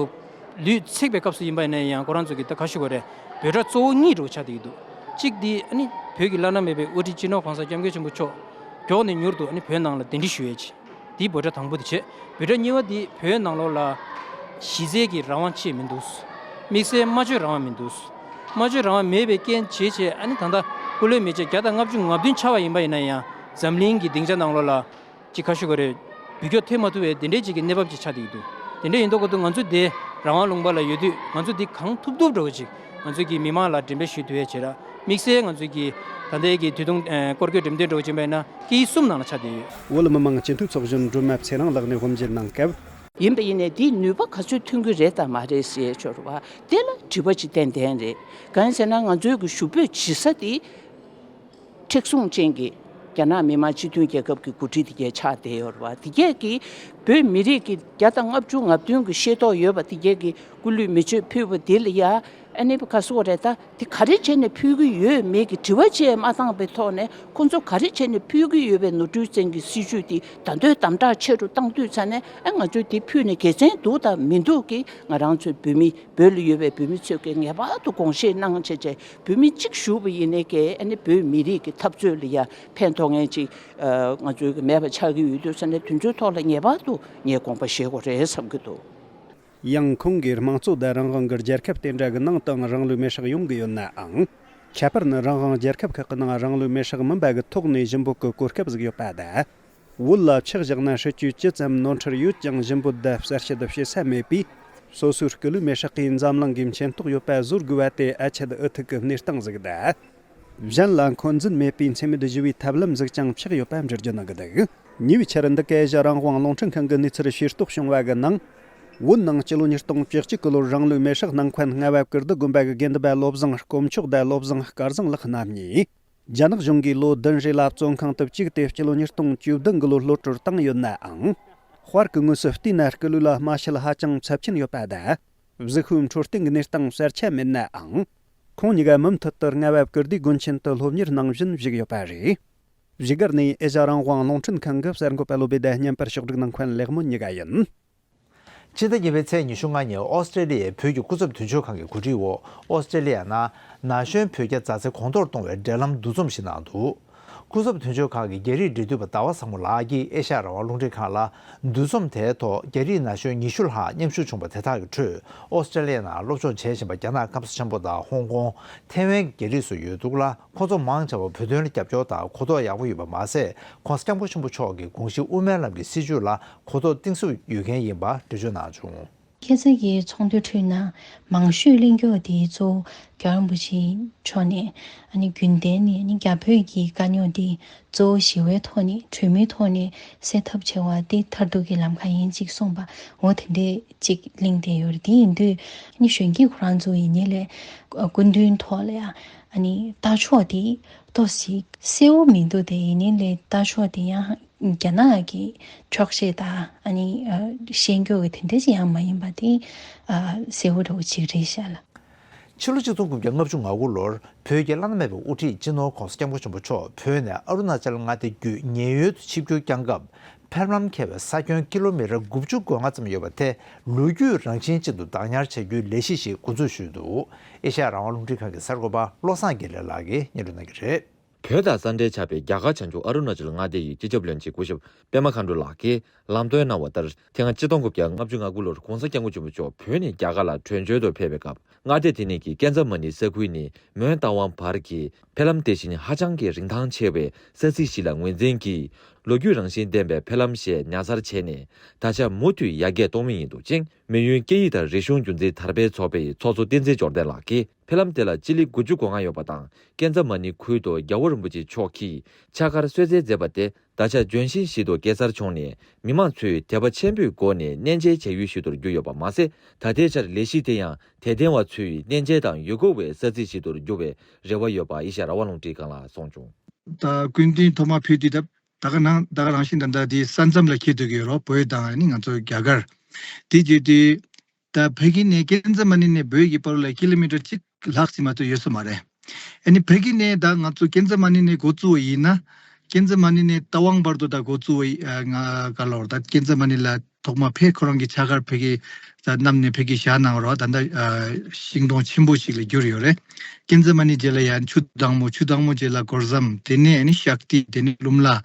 ལུས་བསྲེགས་པའི་སྐབས་སུ་ཡིན་པ་ཡིན་ན་ཡང་། ཁོ་རང་ཚོ་གི་ད་ག་ཞུ་དགོས་རེད། འབོད་སྒྲ་གཙོ་བོ་གཉིས་འདྲ་བོ་ཆགས་བསྡད་ཀྱི་འདུག་གཅིག་འདི་ཨ་ནི་བོད་ཀྱི་བླ་ན་མེད་པའི་དབུ་ཁྲིད་སྤྱི་ནོར་༸གོང་ས་༸སྐྱབས་མགོན་ཆེན་པོ་མཆོག་མགྱོགས་ནས་མྱུར་དུ་ཨ་ནི་བོད་ནང་ལ་གདན་འདྲེན་ཞུ་ཡས་བྱས། འདི་འབོད་སྒྲ་དང་པོ་དེ་བྱས། འབོད་སྒྲ་གཉིས་པ་འདི་བོད་ནང་ལོགས་ལ་གཞི་རྩའི་གི་རང་དབང་ཅིག་མི་འདུག་དམིགས་བསལ་སྨྲ་བརྗོད་རང་དབང་མི་འདུག་སྨྲ་བརྗོད་རང་དབང་མེད་པའི་རྐྱེན་བྱས་བྱས། ཨ་ནི་ད་ལྟ་སྐུ་ལུས་མེ་མཆོད་བརྒྱ་དང་ལྔ་བཅུ་ང་བདུན་ཆགས་པ་ཡིན་པ་ཡིན་ན་ཡང་། འཛམ་གླིང་གི་སྡིངས་ཆ་ནང་ལོགས་ལ་ཅིག་ག་ཞུ་དགོས་རེད། འབུད་སྐྱོར་ཐེབས་མ་ཐུབ་པའི་དེ་འདྲའི་ཅིག་གི་གནས་བབ་ཅིག་ཆགས་བསྡད་ཀྱི་འདུག་དེ་འདྲ་ཡིན་མདོག་ག་འདུག་ང་ཚོ་དེ་རང་དབང་ལུང་པ་ལ་ཡོད་དུས། ང་ཚོ་འདི་གང་ཐུབ་ཐུབ་འདྲ་བོ་ཅིག་ང་ཚོ་གི་མི་མང་ལ་འགྲེམས་སྤེལ་ཞུ་ཐུབ་ཡས་བྱེད་ར། དམིགས་བསལ་ང་ཚོ་གི་ད་ལྟའི་གི་དུས་ཐུང་ཨ་སྐོར་སྐྱོད་འགྲེམས་སྟོན་འདྲ་བོ་ཅིག་ཡིན་པ་ཡིན་ན་སྐད་ཡིག་གསུམ་ནང་ལ་ཆགས་བསྡད་ཡོད། བོད་མི་མང་སྤྱི་འཐུས་ཚོགས་གཞོན་སྒྲོལ་མ་ཚེ་རིང་ལགས་ནས་དབུ་འབྱེད་གནང་སྐབས། ཡིན་པ་ཡིན་ནའི་དེའི་ནུས་པ་ག་ཚོད་ཐོན་གྱི་རེད་དང་མ་རེད་ཟེར་ཡས་ཆོག་རེད་བ། དེ་ལ་དྲི་བ་ཅིག་ཏན་ཏན་རེད། གང་ཡིན་ཟེར་ན། ང་ཚོའི་གི་ཞུ་འབོད་བྱེད་ས་དེ། མཁྲེགས་བཟུང་ཅན་གྱི་རྒྱ་ནག་མི་དམངས་སྤྱི་མཐུན་རྒྱལ་ཁབ་ཀྱི་འགོ་ཁྲིད་དེ་གས་ཆགས་བསྡད་ཡོད་རེད་བ། དེ་གས་ཀྱིས་བོད་མི་རིགས་ཀྱི་བརྒྱ་དང་ལྔ་བཅུ་ང་བདུན་གྱི་ཤེས་རྟོགས་ཡོད་པ་དེ་གས་ཀྱིས་སྐུ་ལུས་མེ་མཆོད་ཕུལ་བ་དེ་ལ་ཡ། ཨ་ནི་ག་ཟེར་དགོས་རེད། ད་དེ་ག་རེ་བྱས་ནས་ཕུལ་གྱི་ཡོད་མེད་ཀྱི་དྲི་བ་བཅས་མ་བཏང་པའི་ཐོག་ནས། ཁོང་ཚོ་ག་རེ་བྱས་ནས་ཕུལ་གྱི་ཡོད་པའི་ནོར་འཁྲུལ་ཅན་གྱི་སྲིད་ཇུས་དེ་ད་དུང་དམ་དྲག་ཆེ་རུ་བཏང་དུས་ཙ་ནས། ཨ། ང་ཚོས་དེ་ཕུལ་ནས་དགེ་མཚན་འདུག་དང་མི་འདུག་གི། ང་རང་ཚོའི་བོད་མི། བོད་ལ་ཡོད་པའི་བོད་མི་ཚོས་ཀྱི་ངེས་པར་དུ་དགོངས་བཞེས་གནང་བྱས་བྱས། བོད་མི་གཅིག་བཞུགས་པ་ཡིན་ནའི་ཀྱི། ཨ་ནི་བོད་མི་རིགས་ཀྱི་འཐབ་རྩོད་ལ་ཡ་ཕན་ཐོགས་མཁན་ཅིག་ཨ། ང་ཚོའི་གི་མེད་པ་ཆགས་ཀྱི་ཡོད་དུས་ཙ་ནས། དེ་ཚོའི་ཐོག་ལ་ངེས་པར་དུ་ངས་དགོངས་པ་བཞེས་དགོས་རེད་བསམ་གྱི་འདུག་ཡང་ཁོང་གིས། དམངས་གཙོ་དང་རང་དབང་གི་རྒྱལ་ཁབ་དེ་འདྲ་གི་ནང་དུའང་རང་ལུས་མེར་སྲེག་ཡོང་གི་ཡོད་ནའང་། ཁྱད་པར་ནི་རང་དབང་རྒྱལ་ཁབ་ཁག་གི་ནང་རང་ལུས་མེར་སྲེག་མིན་པ་གི་ཐོག་ནས་ཞུ་འབོད་ཀྱི་གོ་སྐབས་ཟིག་ཡོད་པ་དང་། བོད་ལ་ཕྱག་བཞག་ན་སྲིད་ཇུས་ཇི་ཙམ་ནོར་འཁྲུལ་ཡོད་ཀྱང་། ཞུ་འབོད་དང་གསལ་བཤད་བྱེད་ས་མེད་པས། སོ་སོའི་སྐུ་ལུས་མེར་སྲེག་གིས་འཛམ་གླིང་གི་མཁྱེན་རྟོགས་ཡོད་པ་བཟོ་དགོས་པ་དེ་ཨ་ཆད་ཨུ་ཐུག་གི་གནས་སྟངས་ཟིག་དང་། གཞན་ལ་འཁོན་འཛིན་མེད་པའི་འཚེ་མེད་ཞི་བའི་ཐབས་ལམ་ཟིག་ཀྱང་ཆགས་ཡོད་པ་འགྲེལ་བརྗོད་གནང་གི་འདུག་ཉེ་བའི་ཆར་འདི་ག་ཨེ་ཤ་རང་དབང་རླུང་འཕྲིན་ཁང་གི་གནས་ཚུལ་ཤེས་རྟོགས་བྱུང་བ་གི་ནང་། བོད་ནང་སྤྱི་ལོ་ཉིས་སྟོང་བཅུ་གཅིག་གི་ལོར་རང་ལུས་མེར་སྲེག་གནང་མཁན་རྔ་བ་ཀིརྟི་དགོན་པ་གི་དགེ་འདུན་པ་བློ་བཟང་དཀོན་མཆོག་དང་བློ་བཟང་སྐལ་བཟང་ལགས་རྣམ་གཉིས། རྒྱ་ནག་གཞུང་གིས་ལོ་བདུན་རེ་ལ་བཙོན་ཁང་དུ་བཅུག་སྟེ་སྤྱི་ལོ་ཉིས་སྟོང་བཅུ་བདུན་གི་ལོར་གློད་གྲོལ་བཏང་ཡོད་ནའང་། དཔར་གྱི་དངོས་སུ་བལྟས་ན་སྐུ་ལུས་ལ་རྨ་ཤད་ཧ་ཅང་ཚབས་ཆེན་ཡོད་པ་དང་། གཟུགས་པོའི་འཕྲོད་བསྟེན་གྱི་གནས་སྟངས་གསལ་ཆ་མེད་ནའང་། ཁོང་གཉིས་ཀ་མུ་མཐུད་དུ་རྔ་བ་ཀིརྟིའི་དགོན་ཆེན་དུ་སློབ་གཉེར་གནང་བཞིན་བཞུགས་ཡོད་པ་རེད། བཞུགས་སྒར་ནས་ཨེ་ཤ་རང་དབང་རླུང་འཕྲིན་ཁང་གི་གསར་འགོད་པ་བློ་བྷེ་དང་བརྙན་པར་ཕྱོགས་སྒྲིག་གནང་མཁན་ལེགས་སྨོན་གཉིས་ཀ་ཡིན། ཕྱི་ཟླ་བརྒྱད་པའི་ཚེས་ཉི་ཤུ་ལྔ་ཉིན་ཨོ་སི་ཀྲེ་ལི་ཡའི་བོད་ཀྱི་སྐུ་ཚབ་དོན་གཅོད་ཁང་གི་གོ་སྒྲིག་འོག་ཨོ་སི་ཀྲེ་ལི་ཡ་ནང་ན་གཞོན་བོད་རྒྱ་མཛའ་བརྩེ་གོང་མཐོར་གཏོང་བའི་འབྲེལ་ལམ་འདུ་འཛོམས་ཤིག་གནང་འདུག་སྐུ་ཚབ་དོན་གཅོད་ཁང་གི་རྒྱ་རིགས་འབྲེལ་མཐུད་པ་ཟླ་བ་བཟང་མོ་ལགས་ཀྱིས་ཨེ་ཤ་ཡ་རང་དབང་རླུང་འཕྲིན་ཁང་ལ། འདུ་འཛོམས་དེའི་ཐོག་རྒྱ་རིགས་ན་གཞོན་ཉི་ཤུ་ལྷག་མཉམ་ཞུགས་བྱུང་བ་དེ་དག་གི་ཁྲོད་ཨོ་སི་ཀྲེ་ལི་ཡ་ནང་སློབ་སྦྱོང་བྱེད་བཞིན་པ་རྒྱ་ནག་ཁམས་སངས་ཆེན་པོ་དང་ཧོང་ཀོང་། ཐེ་ཝན་གྱི་རྒྱ་རིགས་སོགས་ཡོད་འདུག་ལ། ཁོ་ཚོ་མང་ཆེ་བ་བོད་དོན་ལ་རྒྱབ་སྐྱོར་དང་གོ་རྟོགས་ཡག་པོ་ཡོད་པ་མ་ཟད། ༸གོང་ས་༸སྐྱབས་མགོན་ཆེན་པོ་མཆོག་གི་དགོངས་གཞི་དབུ་མའི་ལམ་གྱི་སྲིད་བྱུས་ལ་གོ་རྟོགས་གཏིང་ཟབ་ཡོད་མཁན་ཡིན་པ་འགྲེལ་བརྗོད་གནང་བྱུང་། ཁ་སང་གི་ཚོགས་འདུའི་ཁྲོད་ན་མང་ཤོས་གླེང་རྒྱུ་དེ་གཙོ་བོ་རྒྱལ་བ་རིན་པོ་ཆེ་མཆོག་ནས་ཨ་ནི་རྒྱུན་ལྡན་ནས་ཨ་ནི་རྒྱ་བོད་ཀྱི་དཀའ་རྙོག་དེ་གཙོ་བོ་ཞི་བའི་ཐོག་ནས་གྲོས་མོལ་ཐོག་ནས་སེལ་ཐབས་བྱ་བ་དེ་མཐར་ཐུག་གི་ལམ་ཁ་ཡིན་ཅིག་གསུངས་པ་འོ་དེ་འདྲས་ཅིག་གླེང་བསྡད་ཡོད་རེད། དེ་ཡིན་དུས་ཨ་ནི་གཞོན་སྐྱེས་ཁོ་རང་ཚོ་ཡིན་ནའི་ལས་སྐུ་མདུན་ཐོག་ལ་ཡ་ཨ་ནི་ལྟ་ཕྱོགས་དེ་ཏོག་ཙམ་གསལ་བོ་མི་འདུག་དེ་ཡིན་ནའི་ལས་ལྟ་ཕྱོགས་དེ་ཡང་རྒྱ་ནག་གི་འཁྱོག་བཤད་དང་ཨ་ནི་ཨ་ཤེས་འགྱོད་ཀྱི་དེ་འདྲ་ཞིག་ཡང་མ་ཡིན་པ་དེ་ཨ་གསལ་བོ་འདྲ་བོ་ཅིག་རེད་ཤག་ལ། ཕྱི་ལོ་ཆིག་སྟོང་དགུ་བརྒྱ་ལྔ་བཅུ་ང་དགུ་ལོར་བོད་ཀྱི་བླ་ན་མེད་པའི་དབུ་ཁྲིད་སྤྱི་ནོར་༸གོང་ས་༸སྐྱབས་མགོན་ཆེན་པོ་མཆོག་བོད་ནས་ཨ་རུ་ན་ཅལ་མངའ་སྡེ་བརྒྱུད་ཉེན་གཡོལ་དུ་ཆིབས་བསྒྱུར་བསྐྱངས་སྐབས། ཕེབས་ལམ་འཁེལ་བའི་ས་ཁྱོན་ཀི་ལོ་མི་ཊར་དགུ་བཅུ་གོ་ལྔ་ཙམ་ཡོད་པ་དེ་ལོ་རྒྱུས་རང་བཞིན་ཅན་དུ་བདག་ཉར་བྱ་རྒྱུའི་ལས་གཞི་ཞིག་འགོ་འཛུགས་ཞུས་འདུག་ཨེ་ཤ་ཡ་རང་དབང་རླུང་འཕྲིན་ཁང་གི་གསར་འགོད་པ་བློ་བཟང་དགེ་ལེགས་ལགས་ཀྱིས་སྙན་སྒྲོན་གནང་གི་རེད། བོད་དང་ས་འབྲེལ་ཆགས་པའི་རྒྱ་གར་བྱང་ཕྱོགས་ཨ་རུ་ན་ཅལ་མངའ་སྡེ་ཡི་སྤྱི་ཁྱབ་བློན་ཆེན་སྐུ་ཞབས་པད་མ་མཁའ་འགྲོ་ལགས་ཀྱིས་ལམ་སྟོན་གནང་བ་ལྟར། དེ་སྔ་ཆིག་སྟོང་དགུ་བརྒྱ་ལྔ་བཅུ་ང་དགུ་ལོར་༸གོང་ས་༸སྐྱབས་མགོན་ཆེན་པོ་མཆོག་བོད་ནས་རྒྱ་གར་ལ་བྲོས་བྱོལ་དུ་ཕེབས་པའི་སྐབས། མངའ་སྡེ་དེ་ནས་ཀྱི་ཀན་ཛ་མ་ནི་ས་ཁུལ་ནས་མོན་རྟ་དབང་བར་གྱི་ཕེབས་ལམ་དེ་བཞིན་ཧ་ཅང་གི་རིན་ཐང་ཆེ་བའི་ས་ཚིགས་ཤིག་ལ་ངོས་འཛིན་གྱིས། ལོ་རྒྱུས་རང་བཞིན་ལྡན་པའི་ཕེབས་ལམ་ཞེས་ཉར་ཚགས་བྱས་ནས། ད་ཆ་མུ་མཐུད་ཡར་རྒྱས་གཏོང་མུས་ཡིན་འདུག་ཅིང་། མི་ཡུལ་སྐད་ཡིག་དང་རིག་གཞུང་རྒྱུན་འཛིན་དར་སྤེལ་ཚོགས་པའི་ཚོགས་གཙོ་བསྟན་འཛིན་འབྱོར་ལྡན་ལགས་ཀྱིས། ཕེབས་ལམ་དེ་ལ་སྤྱི་ལེ་དགུ་བཅུ་གོ་ལྔ་ཡོད་པ་དང་། ཀན་ཛ་མ་ནི་ཁུལ་དུ་རྒྱལ་བ་རིན་པོ་ཆེ་མཆོག་གིས་ཕྱག་འཁར་གསོལ་སྩལ་མཛད་པ་དེ། ད་ཆ་ལྗོན་ཤིང་ཞིག་ཏུ་སྐྱེ་སར་བྱུང་ནས། མི་མང་ཚོས་དད་པ་ཆེན་པོའི་སྒོ་ནས་གནས་མཇལ་བྱ་ཡུལ་ཞིག་ཏུ་གྱུར་ཡོད་པ་མ་ཟད། ད་ལྟའི་ཆར་ལས་གཞི་དེ་ཡང་དད་ལྡན་བ་ཚོས་གནས་མཇལ་དང་ཡུལ་སྐོར་བའི་ས་ཚིགས་ཤིག་ཏུ་འགྱུར་བའི་རེ་བ་ཡོད་པ་ཨེ་ཤ་ཡ་རང་དབང་རླུང་འཕྲིན་ཁང་ལ་གསུངས་བྱུང་། ད་སྐུ་མདུན་ཐོག་མ་ཕེབས་དུས་ད་ད་ག་ནང་ད་ག་རང་བཞིན་ད་ལྟ་དེ་ས་མཚམས་ལ་འཁེལ་སྡོད་ཀྱི་ཡོད་རོགས། བོད་དང་ནི་ང་ཚོ་རྒྱ་གར་དེ་བརྗོད་དུས། ད་ཕ་གི་ནས་ཀན་ཛ་མ་ནི་ནས་བོད་ཀྱི་བར་ལ་ཀི་ལོ་མི་ཊར་གཅིག་ལྷག་ཙམ་མ་གཏོགས་ཡོད་ས་མ་རེད། ཨ་ནི་ཕ་གི་ནས་ད་ང་ཚོ་ཀན་ཛ་མ་ནི་ནས་འགོ་བཙུགས་པ་ཡིན་ན། ཀན་ཛ་མ་ནི་ནས་རྟ་དབང་བར་དུ་ད་འགོ་བཙུགས་པ་ཡི་ཨ་ང་ག་ལོར་ད་ཀན་ཛ་མ་ནི་ལ་ཐོག་མ་ཕེབས་ཁོ་རང་གི་ཕྱག་འཁར་ཕ་གི་ད་བསྣམས་ནས་ཕ་གི་བཞག་གནང་རོགས། ད་ད་ཨ་ཤིང་སྡོང་ཆེན་པོ་ཞིག་ལ་གྱུར་ཡོད་རེད། ཀན་ཛ་མ་ནི་རྗེས་ལ་ཡང་ཆུ་དྭངས་མོ། ཆུ་དྭངས་མོ་རྗེས་ལ་གོར་ཟམ། དེ་ནས་ཨ་ནི་ཤཀ་ཏི། དེ་ནས་ལུམ་ལ།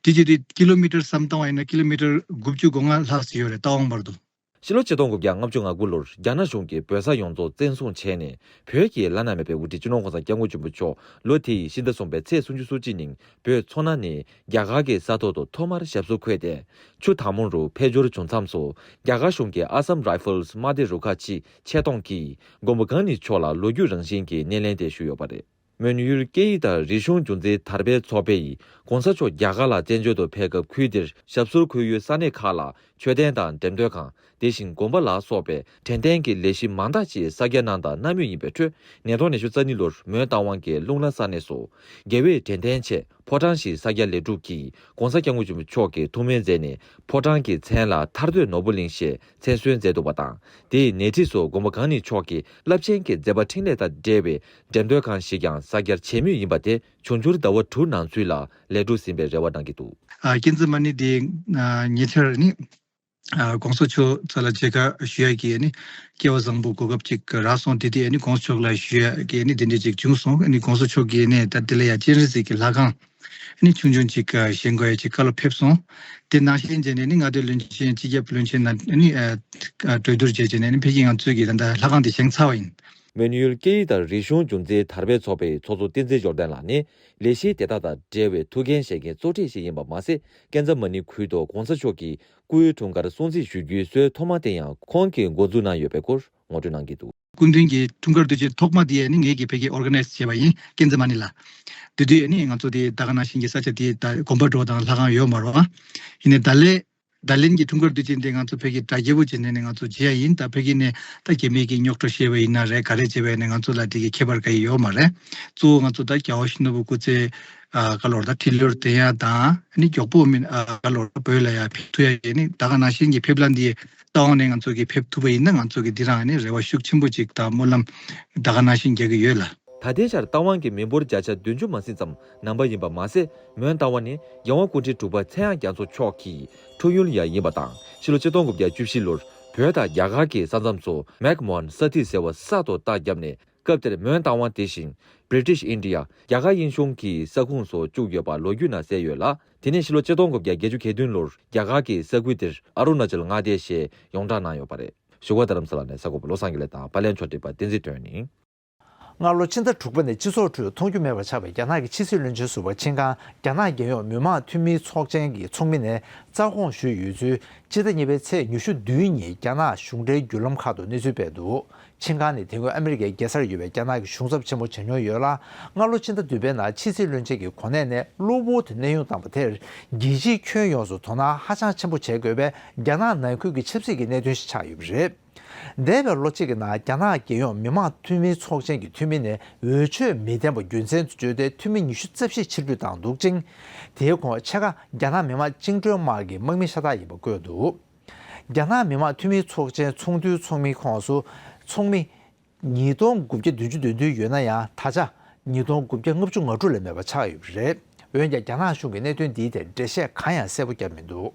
དེ་རྗེས་དེ་ཀི་ལོ་མི་ཊར་བསམ་བཏང་བ་ཡིན་ན་ཀི་ལོ་མི་ཊར་དགུ་བཅུ་གོ་ལྔ་ལྷག་ཙམ་ཡོད་རེད། རྟ་དབང་བར་དུ། ཕྱི་ལོ་ཆིག་སྟོང་དགུ་བརྒྱ་ལྔ་བཅུ་ང་དགུ་ལོར་རྒྱ་ནག་གཞུང་གིས་བོད་ས་ཡོངས་རྫོགས་བཙན་བཟུང་བྱས་ནས། བོད་ཀྱི་བླ་ན་མེད་པའི་དབུ་ཁྲིད་སྤྱི་ནོར་༸གོང་ས་༸སྐྱབས་མགོན་ཆེན་པོ་མཆོག་ལོ་དེ་ཡི་ཕྱི་ཟླ་གསུམ་པའི་ཚེས་སུམ་ཅུ་སོ་གཅིག་ཉིན་བོད་མཚོ་སྣ་ནས་རྒྱ་གར་གྱི་ས་ཐོག་ཏུ་ཐོག་མར་ཞབས་སོར་འཁོད་དེ། ཆུ་དྭངས་མོ་རུ་ཕེབས་འབྱོར་བྱུང་མཚམས་སུ། རྒྱ་གར་གཞུང་གིས་ཨ་སམ་རའི་ཧྥལ་དམག་སྡེ་རུ་ཁག་ཅིག་ཆེད་གཏོང་གིས་མགོན་པོ་གང་ཉིད་མཆོག་ལ་ལོ་རྒྱུས་རང་བཞིན་གྱི་སྣེ་ལེན་དེ་ཞུས་ཡོད་པ་རེད། མོན་ཡུལ་སྐད་ཡིག་དང་རིག་གཞུང་རྒྱུན་འཛིན་དར་སྤེལ་ཚོགས་པས། ༸གོང་ས་མཆོག་རྒྱ་གར་ལ་བཙན་བྱོལ་དུ་ཕེབས་སྐབས་ཁུལ་འདིར་ཞབས་སོར་འཁོད་ཡུལ་ས་གནས་ཁག་ལ་མཆོད་རྟེན་དང་འགྲེམས་སྟོན་ཁང་། དེ་བཞིན་དགོན་པ་ལ་སོགས་པའི་དྲན་རྟེན་གྱི་ལས་གཞི་མང་དག་ཅིག་གསར་རྒྱག་གནང་དང་གནང་མུས་ཡིན་པའི་ཁྲོད། ཉིས་སྟོང་ཉི་ཤུ་རྩ་གཉིས་ལོར་མོན་རྟ་དབང་གི་རླུང་ལྷ་ས་གནས་སུ། རྒྱལ་བའི་དྲན་རྟེན་ཆེད་ཕོ་བྲང་ཞིག་གསར་རྒྱག་ལས་སྒྲུབ་ཀྱིས། ༸གོང་ས་༸སྐྱབས་མགོན་ཆེན་པོ་མཆོག་གི་ཐུགས་སྨོན་མཛད་ནས། ཕོ་བྲང་གི་མཚན་ལ་ཐར་འདོད་ནོར་བུ་གླིང་ཞེས་མཚན་གསོལ་མཛད་འདུག་པ་དང་། དེའི་ཉེ་འཁྲིས་སུ་མགོན་པོ་གང་ཉིད་མཆོག་གི་རླབས་ཆེན་གྱི་མཛད་པ་འཕྲིན་ལས་དང་འབྲེལ་བའི་འགྲེམས་སྟོན་ཁང་ཞིག་ཀྱང་གསར་རྒྱག་བྱེད་མུས་ཡིན་པ་དེ། འབྱུང་འགྱུར་ཟླ་བ་དྲུག་ནང་ཚུད་ལ་ལས་འགྲོ་ཟིན་པའི་རེ་བ་གནང་གི་འདུག་ཨ་ཀན་ཛ་མ་ནི་དེ་ཨ་ཉེ་ཆར་ནི་ཨ་༸གོང་ས་མཆོག་ཚོ་ལ་མཇལ་ཁ་ཞུ་ཡ་གི་ནི་སྐལ་བ་བཟང་པོ་གོ་སྐབས་ཅིག་རག་སོང་། དེ་དེ་ནི་༸གོང་ས་མཆོག་ལ་ཞུ་ཡ་གི་ནི་དེ་འདྲ་ཅིག་བྱུང་སོང་། ནི་༸གོང་ས་མཆོག་གི་ནི་ད་དེ་ལ་ཡ་སྤྱན་རས་གཟིགས་ཀྱི་ལྷ་ཁང་ནི་ཆུང་ཆུང་ཅིག་བཞེངས་དགོས་ཡ་ཅིག་བཀའ་སློབ་ཕེབས་སོང་། དེ་ནང་བཞིན་བྱས་ནས་ནི་མངའ་སྡེ་བློན་ཆེན་སྤྱི་ཁྱབ་བློན་ཆེན་ནང་ནི་གྲོས་བསྡུར་བྱས་བྱས་ནས་ནི་ཕ་གི་ང་ཚོས་ཀྱི་ད་ལྟ་ལྷ་ཁང་དེ་བཞེངས་ཚར་བ་ཡིན། མོན་ཡུལ་སྐད་ཡིག་དང་རིག་གཞུང་རྒྱུན་འཛིན་དར་སྤེལ་ཚོགས་པའི་ཚོགས་གཙོ་བསྟན་འཛིན་འབྱོར་ལྡན་ལགས་ནི། ལས་གཞི་དེ་དག་དང་འབྲེལ་བའི་ཐུགས་འགན་བཞེས་མཁན་གཙོ་གྲས་ཤིག་ཡིན་པ་མ་ཟད། ཀན་ཛ་མ་ནི་ཁུལ་དུ་༸གོང་ས་མཆོག་གི་སྐུའི་འཁྲུངས་སྐར་སྲུང་བརྩི་ཞུ་རྒྱུའི་སྲོལ་ཐོག་མ་དེ་ཡང་ཁོང་གིས་འགོ་འཛུགས་གནང་ཡོད་པའི་སྐོར་ངོ་སྤྲོད་གནང་གི་འདུག་སྐུ་མདུན་གྱི་འཁྲུངས་སྐར་དུས་ཆེན་ཐོག་མ་དེ་ནི་ངེད་ཀྱིས་ཕ་གིར་ཨོར་ག་ནའི་ཛི་བྱས་པ་ཡིན། ཀན་ཛི་མ་ནི་ལ། དེ་དུས་ནི་ང་ཚོ་དེ་ད་ག་ནང་བཞིན་གྱི་ས་ཆ་དེ་ད་དགོན་པ་འགྲོ་དང་ལྷ་ཁང་ཡོད་མ་རེད་བ། ཡིན་ནའི་ད་ལན། ད་ལན་གྱི་འཁྲུངས་སྐར་དུས་ཆེན་དེ་ང་ཚོ་ཕ་གིར་གྲ་རྒྱས་པོ་བྱས་ནས་ནི་ང་ཚོ་བྱེད་ཡ་ཡིན། ད་ཕ་གི་ནས་ད་རྒྱ་མི་གིས་རྙོག་དྲ་བཤད་པ་ཡིན་ན་རེད། ག་རེ་བྱས་པ་ཡིན་ན་ང་ཚོ་ལ་དེ་གི་ཁྱད་པར་ག་ཡི་ཡོད་མ་རེད། གཙོ་བོ་ང་ཚོ་ད་རྒྱལ་བ་ཡིད་བཞིན་ནོར་བུ་སྐུ་ཚེ་ཨ་ག་ལོར་ད་ཁྲི་ལོར་བརྟན་ཡ་དང་ནི་མགྱོགས་པོ་མིན་ཨ་ག་ལོར་བོད་ལ་ཡ་ཕེབས་ཐུབ་ཡ་ཡིན་ནི་ད་ག་ནང་བཞིན་གྱི་ཕེབས་ལམ་འདི་རྩ་བ་ནས་ང་ཚོ་གི་ཕེབས་ཐུབ་པ་ཡིན་ན་ང་ཚོ་གི་འདི་རང་ནི་རེ་བ་ཤུགས་ཆེན་པོ་ཅིག་དང་སྨོན་ལམ་ད་ག་ནང་བཞིན་རྒྱག་གི་ཡོད་ལ། ད་ལྟའི་ཆར་རྟ་དབང་གི་མི་འབོར་བརྒྱ་ཆ་བདུན་ཅུ་མ་ཟིན་ཙམ་ནང་པ་ཡིན་པ་མ་ཟད། མོན་རྟ་དབང་ནི་རྒྱལ་དབང་སྐུ་ཕྲེང་དྲུག་པ་ཚངས་དབྱངས་རྒྱ་མཚོ་མཆོག་གི་འཁྲུངས་ཡུལ་ཡང་ཡིན་པ་དང་། ཕྱི་ལོ་ཆིག་སྟོང་དགུ་བརྒྱ་བཅུ་བཞི་ལོར་བོད་དང་རྒྱ་གར་གྱི་ས་མཚམས་སུ་མེག་མོ་ཧན་ས་ཐི་ཟེར་བ་གསར་དུ་རྟགས་བརྒྱབ་ནས། སྐབས་དེར་མོན་རྟ་དབང་དེ་བཞིན་British India རྒྱ་གར་དབྱིན་གཞུང་གི་ས་ཁོངས་སུ་བཅུག་ཡོད་པ་ལོ་རྒྱུས་ནང་གསལ་ཡོད་ལ། དེ་ནས་ཕྱི་ལོ་ཆིག་སྟོང་དགུ་བརྒྱ་བརྒྱད་ཅུ་གྱ་བདུན་ལོར་རྒྱ་གར་གྱི་ས་ཁུལ་དེར་ཨ་རུ་ན་ཅལ་མངའ་སྡེ་ཞེས་ཡོངས་གྲགས་གནང་ཡོད་པ་རེད། བཞུགས་སྒར་རྡ་རམ་ས་ལ་ནས་གསར་འགོད་པ་བློ་བཟང་དགེ་ལེགས་དང་དཔལ་ལྡན་ཕྱོགས་སྒྲིག་པ་བསྟན་འཛིན་དོན་ནི། སྔ་ལོ་ཕྱི་ཟླ་དྲུག་པ་ནས་སྤྱི་ཚོགས་ཁྲོད་མཐོང་རྒྱུ་མེད་པ་ཆགས་པའི་རྒྱ་ནག་གི་ཕྱི་སྲིད་བློན་ཆེན་ཟུར་པ་ཆིན་ཀང་རྒྱ་ནག་རྒྱལ་ཡོངས་མི་དམངས་འཐུས་མིའི་ཚོགས་ཆེན་གྱི་ཚོགས་མི་ནས་རྩ་དགོངས་ཞུས་ཡོད་ཚུལ་སྤྱི་ཟླ་གཉིས་པའི་ཚེས་ཉི་ཤུ་བདུན་ཉིན་རྒྱ་ནག་གཞུང་འབྲེལ་བརྒྱུད་ལམ་ཁག་ཏུ་གནས་ཚུལ་སྤེལ་འདུག་ཆིན་ཀང་ནི་དེ་སྔོན་ཨ་མི་རི་ཀའི་རྒྱལ་སར་ཡོད་པའི་རྒྱ་ནག་གི་གཞུང་ཚབ་ཆེན་པོ་བྱས་མྱོང་ཡོད་ལ། སྔ་ལོ་ཕྱི་ཟླ་བདུན་པའི་ནང་ཕྱི་སྲིད་བློན་ཆེན་གྱི་གོ་གནས་ནས་གློ་བུར་དུ་གནས་དབྱུང་བཏང་པ་དེར་རྒྱལ་སྤྱིའི་ཁྱོན་ཡོངས་སུ་དོ་སྣང་ཧ་ཅང་ཆེན་པོ་བྱེད་དགོས་པའི་རྒྱ་ནག་ནང་ཁུལ་གྱི་ཆབ་སྲིད་ཀྱི་གནད་དོན་ཞིག་ཆགས་ཡོད་པ་རེད། འདས་པའི་ལོ་གཅིག་གི་ནང་རྒྱ་ནག་རྒྱལ་ཡོངས་མི་དམངས་འཐུས་མིའི་ཚོགས་ཆེན་གྱི་འཐུས་མི་ནས་འོས་ཆོས་མི་ལྡན་པ་རྒྱུ་མཚན་དུ་བརྗོད་དེ་འཐུས་མི་ཉི་ཤུ་རྩ་བཞི་ཕྱིར་འབུད་བཏང་འདུག་ཅིང་། དེའི་ཁོངས་ཕྱེད་ཀ་རྒྱ་ནག་མི་དམངས་བཅིངས་འགྲོལ་དམག་གི་དམག་མི་ཤ་སྟག་ཡིན་པ་བཀོད་འདུག་རྒྱ་ནག་མི་དམངས་འཐུས་མིའི་ཚོགས་ཆེན་ཚོགས་འདུའི་ཚོགས་མིའི་ཁོངས་སུ་ཚོགས་མི་ཉིས་སྟོང་དགུ་བརྒྱ་བདུན་ཅུ་དོན་བདུན་ཡོད་ན་ཡང་ད་ཆ་ཉིས་སྟོང་དགུ་བརྒྱ་ལྔ་བཅུ་ང་དྲུག་ལས་མེད་པ་ཆགས་ཡོད་པ་རེད། འོན་ཀྱང་རྒྱ་ནག་གཞུང་གིས་གནད་དོན་འདིའི་ཐད་འགྲེལ་བཤད་གང་ཡང་གསལ་པོ་བརྒྱབ་མི་འདུག་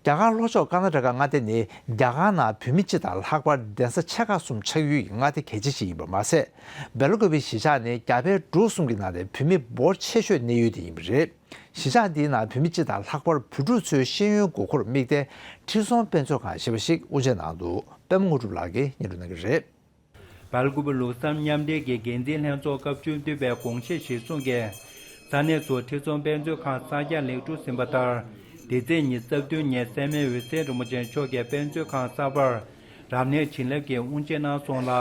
རྒྱ་གར་ལྷོ་ཕྱོགས་ཀར་ན་ཊ་ཀ་མངའ་སྡེ་ནི་རྒྱ་གར་ནང་བོད་མི་སྤྱི་དང་ལྷག་པར་གདན་ས་ཆེ་ཁག་གསུམ་ཆགས་ཡུལ་གྱི་མངའ་སྡེ་གལ་ཆེ་ཞིག་ཡིན་པ་མ་ཟད། སྦེལ་ཀོབ་པའི་གཞིས་ཆགས་ནི་རྒྱ་བལ་འབྲུག་གསུམ་གྱི་ནང་ནས་བོད་མི་འབོར་ཆེ་ཤོས་གནས་ཡུལ་དེ་ཡིན་པ་རེད། གཞིས་ཆགས་འདིའི་ནང་བོད་མི་སྤྱི་དང་ལྷག་པར་བོད་ཕྲུག་ཚོའི་ཤེས་ཡོན་དགོས་མཁོར་དམིགས་ཏེ་ཁྲི་སྲོང་དཔེ་མཛོད་ཁང་ཞེས་པ་ཞིག་དབུ་འབྱེད་གནང་འདུག་པད་མ་དངོས་གྲུབ་ལགས་ཀྱིས་སྙན་སྒྲོན་གནང་གི་རེད། སྦེལ་ཀོབ་ལུགས་བསམ་མཉམ་འབྲེལ་གྱི་འགན་འཛིན་ལྷན་ཚོགས་སྐབས་བཅུ་བདུན་པའི་དགོངས་བཞེད་གཞིར་བཟུང་གིས་ས་གནས་སུ་ཁྲི་སྲོང་དཔེ་མཛོད་ཁང་གསར་རྒྱག་ལེགས་གྲུབ་ཟིན་པ་ལྟར། འདི་ཚེས་ཉི་ཤུ་རྩ་བདུན་ཉིན་སད་མན་འོད་ཟེར་རིན་པོ་ཆེ་མཆོག་གིས་དཔེ་མཛོད་ཁང་གསར་པར་རབ་གནས་བྱིན་རླབས་ཀྱིས་དབུ་འབྱེད་གནང་སོང་ལ།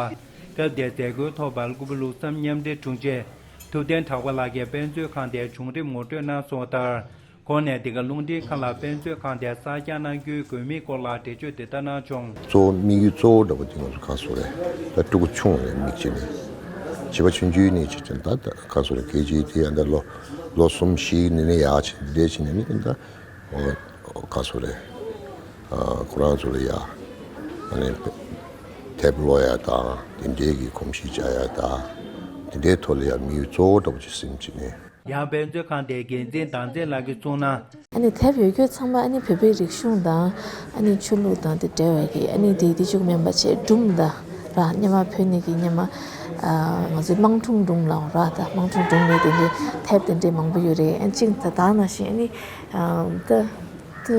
སྐབས་དེའི་མཛད་སྒོའི་ཐོག་སྦེལ་ཀོབ་ལུགས་བསམ་མཉམ་འབྲེལ་དྲུང་ཆེ་ཐུབ་བསྟན་གྲགས་པ་ལགས་ཀྱིས་དཔེ་མཛོད་ཁང་དེ་བྱུང་རིམ་ངོ་སྤྲོད་གནང་སོང་བ་ལྟར། ཁོང་ནས་འདི་ག་རླུང་འཕྲིན་ཁང་ལ་དཔེ་མཛོད་ཁང་དེ་གསར་རྒྱག་གནང་རྒྱུའི་དགོས་དམིགས་སྐོར་ལ་འགྲེལ་བརྗོད་འདི་ལྟར་གནང་བྱུང་། གཙོ་བོ་དམིགས་ཡུལ་གཙོ་བོ་འདྲ་པོ་དེ་ང་ཚོ་ག་སོ་རེད། ད་ཕྲུ་གུ་ཆུང་རེད། མིག་ཅིག་ནས་བྱིས་པ་ཆུང་ཆུང་ནས་བྱས་ཙང་ད་ད་ག་སོ་རེད། ཀེ་ཇི་དེ་ཡང་ད་ལོ་ལོ་གསུམ་བཞི་ནས་ནས་ཡག་ཆེ་འདྲ་བྱས་ནས་ནི་ད་ག་སོ་རེད། ཁོ་རང་ཚོ་ལ་ཡ་ཨ་ནི་དེབ་ཀློག་ཡ་དང་དེ་འདྲའི་གི་གོམས་གཤིས་བྱ་ཡ་དང་དེ་འདྲའི་ཐོག་ལ་ཡ་དམིགས་ཡུལ་གཙོ་བོ་འདྲ་པོ་ཅིག་ཟིན་བྱས་ནས། ཡང་དཔེ་མཛོད་ཁང་དེའི་འགན་འཛིན་བདག་འཛིན་ལགས་ཀྱིས་གསུངས་ན། ཨ་ནི་དེབ་ཡོད་རྒྱུ་ཚང་མ་ཨ་ནི་བོད་པའི་རིག་གཞུང་དང་ཨ་ནི་ཆོས་ལུགས་དང་དེ་འབྲེལ་བའི་གི་ཨ་ནི་དེ་དེ་གཅིག་མིན་པ་བྱས་སྒྲུང་དང་ར་སྔོན་མ་བོད་ནས་གི་སྔོན་མ་ང་ཚོའི་དམངས་སྒྲུང་སྒྲུང་ལབ་ར་ད་དམངས་སྒྲུང་སྒྲུང་ནས་དེ་འདྲའི་དེབ་དེ་འདྲའི་མང་པོ་ཡོད་རེད། ཨ་ཅིང་ད་ད་ནང་བཞིན་ཨ་ནི་ད་དེ་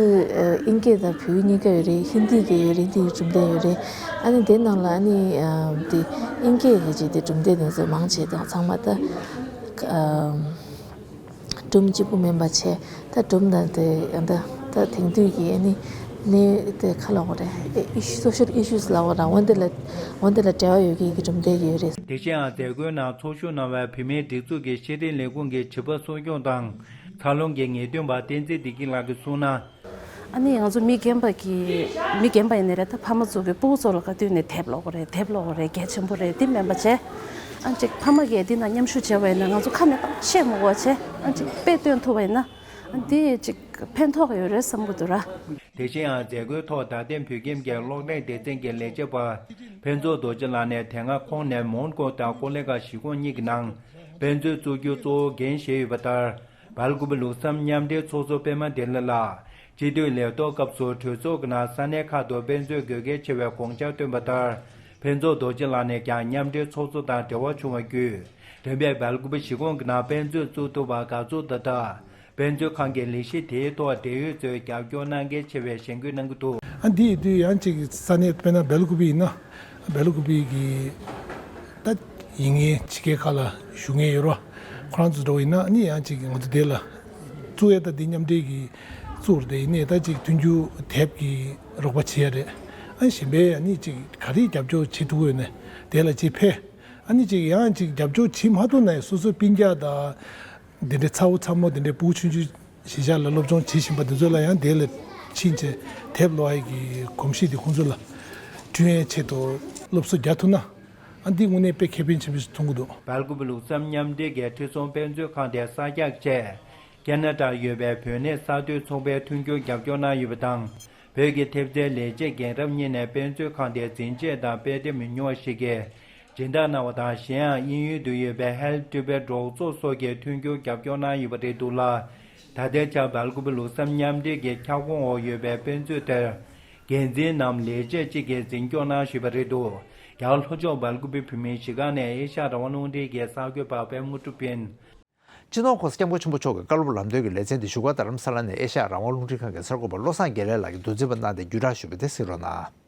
དབྱིན་སྐད་དང་བོད་ཡིག་གཉིས་ཀ་ཡོད་རེད། ཧིན་དི་གི་ཡོད་རེད། ཧིན་དི་ཡི་གྲུབ་འབྲས་ཡོད་རེད། ཨ་ནི་དེ་ནང་ལ་ཨ་ནི་དེ་དབྱིན་སྐད་གི་ཅིག་དེ་གྲུབ་འབྲས་དེ་ཚོ་མང་ཆེ་དང་ཚང་མ་ད། སྒྲུང་གཅིག་པུ་མིན་པ་བྱས་ད་སྒྲུང་དང་དེ་ཡང་ད་ད་དེང་དུས་ཀྱི་ཨ་ནི་གནས་དེ་ག་ལབ་དགོས་རེད། ཨེ་ཨི་ཤུ་སོ་ཤལ་ཨི་ཤུ་ལབ་དགོས་རེད། འོ་འདི་ལ་འོ་འདི་ལ་འབྲེལ་བ་ཡོད་མཁན་གྱི་གྲུབ་འབྲས་ཡོད་རེད། དེ་བཞིན་ཡང་མཛད་སྒོའི་ནང་ཚོགས་ཞུགས་གནང་བའི་བོད་མིའི་སྒྲིག་འཛུགས་ཀྱི་ཕྱི་དྲིལ་ལས་ཁུངས་ཀྱི་བྱིས་པ་གསོ་སྐྱོང་དང་འཚར་ལོངས་ཀྱི་ངེས་སྟོན་པ་བསྟན་འཛིན་བདེ་སྐྱིད་ལགས་ཀྱིས་གསུངས་ན། ཨ་ནི་ང་ཚོ་མི་རྒན་པ་གི་མི་རྒན་པ་ཡིན་ནའི་རེད། ད་ཕ་མ་ཚོ་གི་སྤུ་གུ་ཚོ་ལ་ག་དུས་ནས་དེབ་ཀློག་དགོས་རེད། དེབ་ཀློག་དགོས་རེད། གལ་ཆེན་པོ་རེད། འདི་མིན་པ་བྱས་ཨ་ཅིག་ཕ་མ་གིས་འདི་ན་མཉམ་ཞུགས་བྱས་པ་ཡིན་ན་ང་ཚོ་ཁ་ནས་ཕར་བཤད་མ་དགོས་པ་བྱས་ཨ་ཅིག་དཔེ་སྟོན་ཐུབ་པ་ཡིན་ན་ཨ་འདི་ཅིག་ཕན་ཐོགས་ཡོད་རེད་བསམ་གི་འདུག་ར། དེ་བཞིན་ཡང་མཛད་སྒོའི་ཐོག་རྡ་སྟེང་བོད་ཁྱིམ་གྱི་གློག་ཀླད་སྡེ་ཚན་གྱི་ལས་བྱེད་པ་ཕུན་ཚོགས་རྡོ་རྗེ་ལགས་ནས་དེ་སྔ་ཁོང་ནས་མོན་གྷོ་དང་ཀོ་ལི་གྷལ་གཞིས་ཁོངས་གཉིས་ཀྱི་ནང་དཔེ་མཛོད་བཙུགས་རྒྱུ་གཙོ་བོ་འགན་བཞེས་ཡོད་པ་ལྟར། སྦེལ་ཀོབ་ལུགས་བསམ་མཉམ་འབྲེལ་ཚོགས་གཙོ་པད་མ་བདེ་ལེགས་ལགས་སྤྱི་འཐུས་ལས་ཐོག་སྐབས་སུ་གྲོས་ཚོགས་ཀྱི་ནང་ས་གནས་ཁག་ཏུ་དཔེ་མཛོད་དགོས་གལ་ཆེ་བའི་དགོངས་འཆར་བཏོན་པ་ལྟར། ཕུན་ཚོགས་རྡོ་རྗེ་ལགས་ནས་ཀྱང་མཉམ་འབྲེལ་ཚོགས་གཙོ་དང་འབྲེལ་བ་བྱུང་བ་བརྒྱུད། རིམ་པས་སྦེལ་ཀོབ་གཞིས་ཁོངས་ཀྱི་ནང་དཔེ་མཛོད་བཙུགས་ཐུབ་པར་དགའ་ཚོར་དང་སྦྲགས། དཔེ་མཛོད་ཁང་གི་ལས་གཞི་དེའི་ཐོག་འབྲེལ་ཡོད་ཚོས་རྒྱབ་སྐྱོར་གནང་གལ་ཆེ་བའི་གཞེན་སྐུལ་གནང་གི་འདུག་ཨ་འདི་ཡི་དུས་ཡང་གཅིག་ས་གནས་དཔེར་ན་སྦེལ་ཀོབ་ཡིན་ན་སྦེལ་ཀོབ་གི་ད་ཡིན་ངེས་ཕྱི་རྒྱལ་ཁག་ལ་བཞུགས་མཁན་ཡོད་རོགས་ཁོ་རང་ཚོ་འགྲོ་ཡིན་ན་ནི་ཡང་གཅིག་ང་ཚོ་དེ་ལ་བཙུགས་ཡ་ད་འདི་མཉམ་འབྲེལ་གྱི་བཙུགས་རེད། ཡིན་ནའི་ད་གཅིག་མཐུན་འགྱུར་དེབ་ཀྱི་རོགས་པ་བྱེད་ཡ་རེད། ཨ་གཞན་པའི་ཨ་ནི་ཅིག་ག་རེ་རྒྱབ་སྐྱོར་བྱེད་ཐུབ་ཀྱི་ཡོད་ན་དེ་ལ་ཅིག་ཕེབས། ཨ་ནི་ཅིག་ཡང་ཅིག་རྒྱབ་སྐྱོར་བྱེད་མ་ཐུབ་ན་ཡང་སོ་སོའི་སྤུན་ཀྱག་དང་། དེ་འདྲའི་ཚ་བོ་ཚ་མོ་དེ་འདྲའི་ཕྲུ་གུ་ཆུང་ཆུང་གཞིས་ཆགས་ལ་སློབ་སྦྱོང་བྱེད་བཞིན་པ་དེ་ཚོ་ལ་ཡང་དེ་ལ་ཕྱིན་བྱས་དེབ་ཀློག་ཡས་ཀྱི་གོམས་གཤིས་དེ་ཁོང་ཚོ་ལ་བསྐྲུན་ཡས་ཆེད་དུ་སློབ་གསོ་རྒྱག་ཐུབ་ན། ཨ་འདི་དངོས་གནས་དཔེ་ཁེ་ཕན་ཆེན་པོ་ཞིག་མཐོང་གི་འདུག། སྦེལ་ཀོབ་ལུགས་བསམ་མཉམ་འབྲེལ་གྱི་ཁྲི་སྲོང་དཔེ་མཛོད་ཁང་དེ་གསར་རྒྱག་ཆེད། ཁེ་ན་ཌར་ཡོད་པའི་བོད་གནས་གསར་གཏོད་ཚོགས་པའི་མཐུན་འགྱུར་རྒྱབ་སྐྱོར་གནང་ཡོད་པ་དང་། བོད་ཀྱི་ཐེབས་རྩའི་ལས་བྱེད་རྒན་རབས་གཉིས་ནས་དཔེ་མཛོད་ཁང་དེའི་འཛིན་ཆས་དང་དཔེ་དེབ་མི་ཉུང་བ་ཞིག་གི་སྦྱིན་བདག་གནང་བ་དང་། གཞན་ཡང་དབྱིན་ཡུལ་དུ་ཡོད་པའི་Help Tibet་གྲོགས་ཚོགས་སོགས་ཀྱིས་མཐུན་འགྱུར་རྒྱབ་སྐྱོར་གནང་ཡོད་པ་རེད་འདུག་ལ། ད་ལྟའི་ཆར་སྦེལ་ཀོབ་ལུགས་བསམ་མཉམ་འབྲེལ་གྱི་ཁྱབ་ཁོངས་འོག་ཡོད་པའི་དཔེ་མཛོད་དེར། འགན་འཛིན་ནམ་ལས་བྱེད་ཅིག་གིས་འཛིན་སྐྱོང་གནང་བཞིན་པ་རེད་འདུག། རྒྱ་གར་ལྷོ་ཕྱོགས་སྦེལ་ཀོབ་བོད་མིའི་གཞིས་ཀ་ནས་ཨེ་ཤ་ཡ་རང་དབང་རླུང་འཕྲིན་གྱི་གསར་འགོད་པ་པད་མ་བཀྲ་ཤིས་ཕིན། སྤྱི་ནོར་༸གོང་ས་༸སྐྱབས་མགོན་ཆེན་པོ་མཆོག་གི་བཀའ་སློབ་ལམ་སྟོན་གྱི་ལེ་ཚན་དེ་བཞུགས་སྒར་རྡ་རམ་ས་ལ་ནས་ཨེ་ཤ་ཡ་རང་དབང་རླུང་འཕྲིན་ཁང་གི་གསར་འགོད་པ་བློ་བཟང་དགེ་ལེགས་ལགས་ཀྱིས་མདོར་བསྡུས་པ་གནང་སྟེ་བརྒྱུད་བསྒྲགས་ཞུས་པ་དེ་གཟིགས་རོགས་གནང་།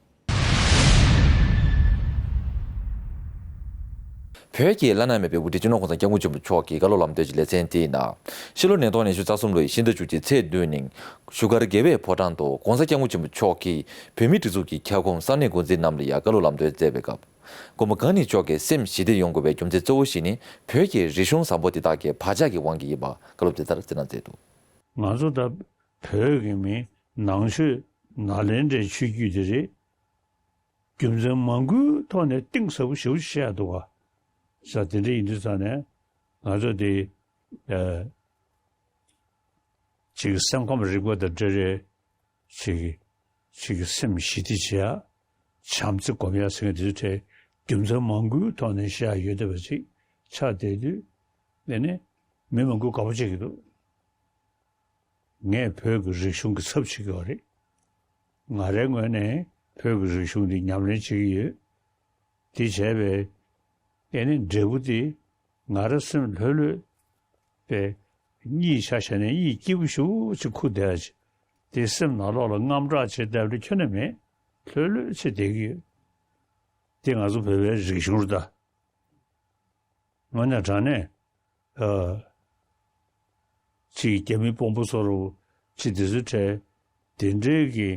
བོད་ཀྱི་བླ་ན་མེད་པའི་དབུ་ཁྲིད་སྤྱི་ནོར་༸གོང་ས་༸སྐྱབས་མགོན་ཆེན་པོ་མཆོག་གི་བཀའ་སློབ་ལམ་སྟོན་གྱི་ལེ་ཚན་དེའི་ནང་། ཕྱི་ལོ་ཉིས་སྟོང་ཉི་ཤུ་རྩ་གསུམ་ལོའི་ཤིང་རྟ་བཅུ་གཅིག་ཚེས་བདུན་ཉིན། བཞུགས་སྒར་རྒྱལ་བའི་ཕོ་བྲང་དུ་༸གོང་ས་༸སྐྱབས་མགོན་ཆེན་པོ་མཆོག་གིས་བོད་མིའི་སྒྲིག་འཛུགས་ཀྱི་ཁྱབ་ཁོངས་ས་གནས་འགོ་འཛིན་རྣམས་ལ་ཡང་བཀའ་སློབ་ལམ་སྟོན་མཛད་པའི་སྐབས། མགོན་པོ་གང་ཉིད་མཆོག་གིས་སེམས་ཞི་བདེ་ཡོང་དགོས་པའི་རྒྱུ་མཚན་གཙོ་བོ་ཞིག་ནི་བོད་ཀྱི་རིག་གཞུང་བཟང་པོ་དེ་དག་གི་བག་ཆགས་ཀྱི་དབང་གིས་ཡིན་པ་བཀའ་སློབ་དེ་ལྟར་བསྩལ་གནང་མཛད་འདུག། ང་ཚོ་ད་བོད་ཀྱི་མི་ནང་ཆོས་ནཱ་ལེནྡྲའི་ཆོས་བརྒྱུད་དེ་རེད། རྒྱུ་མཚན་མང་པོའི་ཐོག་ནས་གཏིང་ཟབ་པོ་ཞེ་པོ་བཤད་འདུག་ག། ས་དེ་འདྲ་ཡིན་དུས་ཙང་ནས་ང་ཚོ་དེ་ཨ་ཅིག་སེམས་ཁམས་རིག་པ་དང་འབྲེལ་བའི་ཅིག་ཅིག་སེམས་ཞི་བདེ་བྱེད་ཡ། བྱམས་བརྩེ་སྒོམ་ཡ་ཟེར་མཁན་དེ་ཚོ་གྲས་རྒྱུ་མཚན་མང་པོའི་ཐོག་ནས་བཤད་ཡ་ཡོད་བསྡད་པ་ཅིག་ཆགས་བསྡད་དུས། དེ་ནས་མི་མང་པོས་དགའ་པོ་བྱེད་ཀྱི་འདུག། ངས་བོད་ཀྱི་རིག་གཞུང་གི་ཚབ་བྱེད་ཀྱི་ཡོད་རེད། ང་རའི་ངོས་ནས་བོད་ཀྱི་རིག་གཞུང་འདི་ཉམས་ལེན་བྱེད་ཀྱི་ཡོད། དེ་བྱས་པས་ཨེ་ནི་འབྲས་བུ་དེ་ང་རའི་སེམས་ལྷོད་ལྷོད་པའི་གཉིད་ཆ་བཞག་ནས་གཉིད་སྐྱིད་པོ་ཞེ་པོ་ཅིག་ཁུག་བསྡད་ཡ་ཅིག། དེ་སེམས་ནང་ལོགས་ལ་དངངས་སྐྲག་བྱེད་བསྡད་པ་ཁྱོན་ནས་མེད། ལྷོད་ལྷོད་བྱས་བསྡད་ཀྱི་ཡོད། དེ་ང་ཚོ་བོད་པའི་རིག་གཞུང་རེད་ད། དངོས་གནས་དྲང་གནས། ཨ། ཅིག་རྒྱ་མི་དཔོན་པོ་ཚོ་རུ་ཅིག་དེ་ཚོའི་གྲས་དེ་འདྲའི་གི་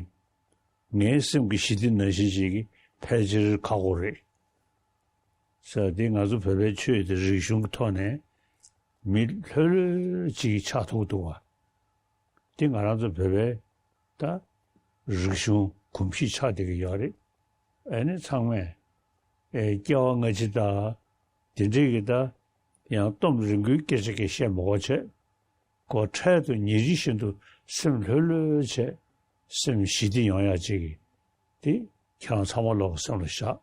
ངའི་སེམས་ཀྱི་ཞི་བདེ་ནང་བཞིན་ཅིག་ཕལ་ཆེར་ཁག་པོ་རེད། ས་དེ་ང་ཚོ་བོད་པའི་ཆོས་དང་རིག་གཞུང་གི་ཐོག་ནས་མི་ལྷོད་ལྷོད་ཅིག་ཆགས་ཐུབ་འདུག་བ། དེ་ང་རང་ཚོ་བོད་པའི་ད་རིག་གཞུང་གོམས་གཤིས་ཆགས་བསྡད་ཀྱི་ཡོད་རེད། ཨ་ནི་ཚང་མས་ཨེ་སྐྱེ་བ་སྔ་ཕྱི་དང་དེ་འདྲའི་གི་ད་ཡང་གཏམ་རིང་པོའི་སྐད་ཆ་གི་བཤད་མ་དགོས་བྱས། ཁོ་འཕྲལ་དུ་ཉིན་རེ་བཞིན་དུ་སེམས་ལྷོད་ལྷོད་བྱས། སེམས་ཞི་བདེ་ཡོང་ཡག་ཅིག་གི་དེ་ཁྱེད་རང་ཚང་མ་ལོག་སེམས་ལ་བཞག།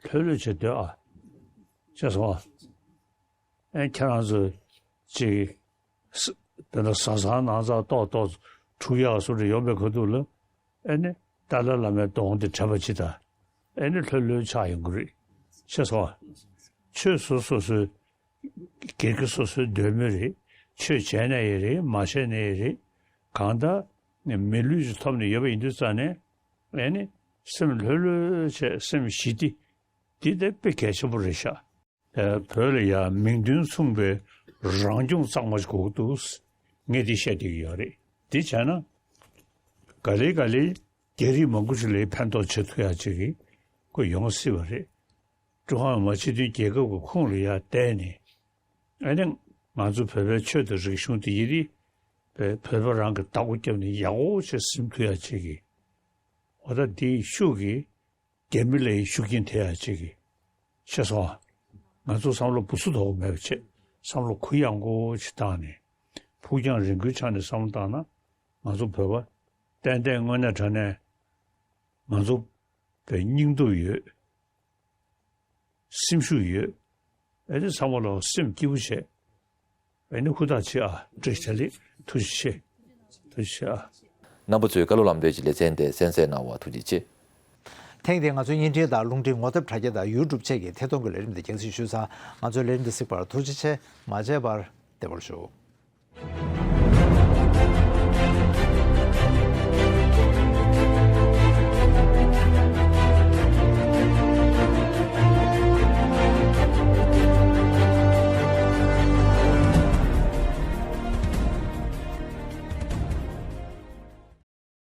ལྷོད་ལྷོད་བྱས་སྡོད་ཨ། ཤེས་སོང་ཨ། ཨེ་ཁྱེད་རང་ཚོ་ཅིག་ས་དེ་འདྲ་བཟའ་ཚང་ནང་ཚང་ཏོག་ཏོག་འཁྲུག་ཡག་སུ་རེ་ཡོང་པའི་ཁ་ཐུག་ལ། ཨེ་ནི་ཏཱ་ལའི་བླ་མའི་གདོང་དེ་དྲན་པ་ཅི་ད། ཨེ་ནི་ལྷོད་ལྷོད་ཆགས་ཡོང་གི་རེད། ཤེས་སོང་ཨ། ཆོས་སོ་སོ་སོའི་སྒེར་གྱི་སོ་སོའི་འདོད་མོས་རེད། ཆོས་བྱས་ནས་ཡིན་རེད། མ་བྱས་ནས་ཡིན་རེད། གང་ལྟར་མི་ལུས་ཅིག་ཐོབ་ནས་ཡོད་པ་ཡིན་དུས་ཙང་ནས། ཨེ་ནི་སེམས་ལྷོད་ལྷོད་བྱས། སེམས་ཞི་བདེ་འདི་དེ་དཔེ་གལ་ཆེན་པོ་རེད་ཤག། ཨ། བོད་ལ་ཡང་མིང་དོན་མཚུངས་པའི་རང་སྐྱོང་གཙང་མ་ཞིག་དགོས་ཀྱི་འདུག། ངས་འདི་བཤད་བསྡད་ཀྱི་ཡོད་རེད། འདི་བྱས་ན་ག་ལེ་ག་ལེ་རྒྱ་རིགས་མང་པོ་ཞིག་ལ་ཕན་ཐོགས་བྱེད་ཐུབ་ཡག་ཅིག་གི་ཁོ་ཡོང་སྲིད་པ་རེད། ཀྲུང་ཧྭ་མི་དམངས་སྤྱི་མཐུན་རྒྱལ་ཁབ་ཀྱི་ཁོངས་ལ་ཡར་བསྡད་ནས། ཨ་ནི་ང་ཚོ་བོད་པའི་ཆོས་དང་རིག་གཞུང་དེ་ཡི་རིགས་བོད་པ་རང་གི་བདག་པོ་བརྒྱབ་ནས་ཡག་པོ་བྱས་ཟིན་ཐུབ་ཡག་ཅིག་གི། འོ་ད་འདིའི་ཤུགས་ཀྱིས་རྒྱ་མི་ལ་ཡི་ཤུགས་རྐྱེན་ཐེབས་ཡག་ཅིག་གི། ཤེས་སོང་ཨ། ང་ཚོ་བསམ་བློ་བུ་ཚུགས་དོག་མེད་པ་བྱས། བསམ་བློ་གུ་ཡངས་པོ་ཅིག་བཏང་ནས། ཕུགས་རྒྱང་རིང་པོའི་ཆ་ནས་བསམ་བློ་བཏང་ན། ང་ཚོ་བོད་པ་ཏན་ཏན་དངོས་གནས་དྲང་གནས་ང་ཚོ་བའི་སྙིང་སྟོབས་ཡོད། སེམས་ཤུགས་ཡོད། ཨེ་ནི་ཚང་མ་ལ་སེམས་སྐྱིད་པོ་བྱས། ཨེ་ནི་ཧུར་ཐག་བྱེད་ཨ། བཀྲ་ཤིས་བདེ་ལེགས། ཐུགས་རྗེ་ཆེ། ཐུགས་རྗེ་ཆེ་ཨ། རྣམ་པ་ཚོས་བཀའ་སློབ་ལམ་སྟོན་གྱི་ལེ་ཚན་དེ་གསན་གཟིགས་གནང་བར་ཐུགས་རྗེ་ཆེ། ཐེངས་འདིའི་ང་ཚོའི་བརྙན་འཕྲིན་དང་རླུང་འཕྲིན་ངོ་དེབ་དྲ་རྒྱ་དང་ཡུ་ཊུབ་བཅས་ཀྱི་ཐད་གཏོང་གི་ལས་རིམ་འདི་རྒྱང་སྲིང་ཞུས་ཚར། ང་ཚོའི་ལས་རིམ་འདི་གཟིགས་པར་ཐུགས་རྗེ་ཆེ། མ་མཇལ་བར་བདེ་མོར་བཞུགས།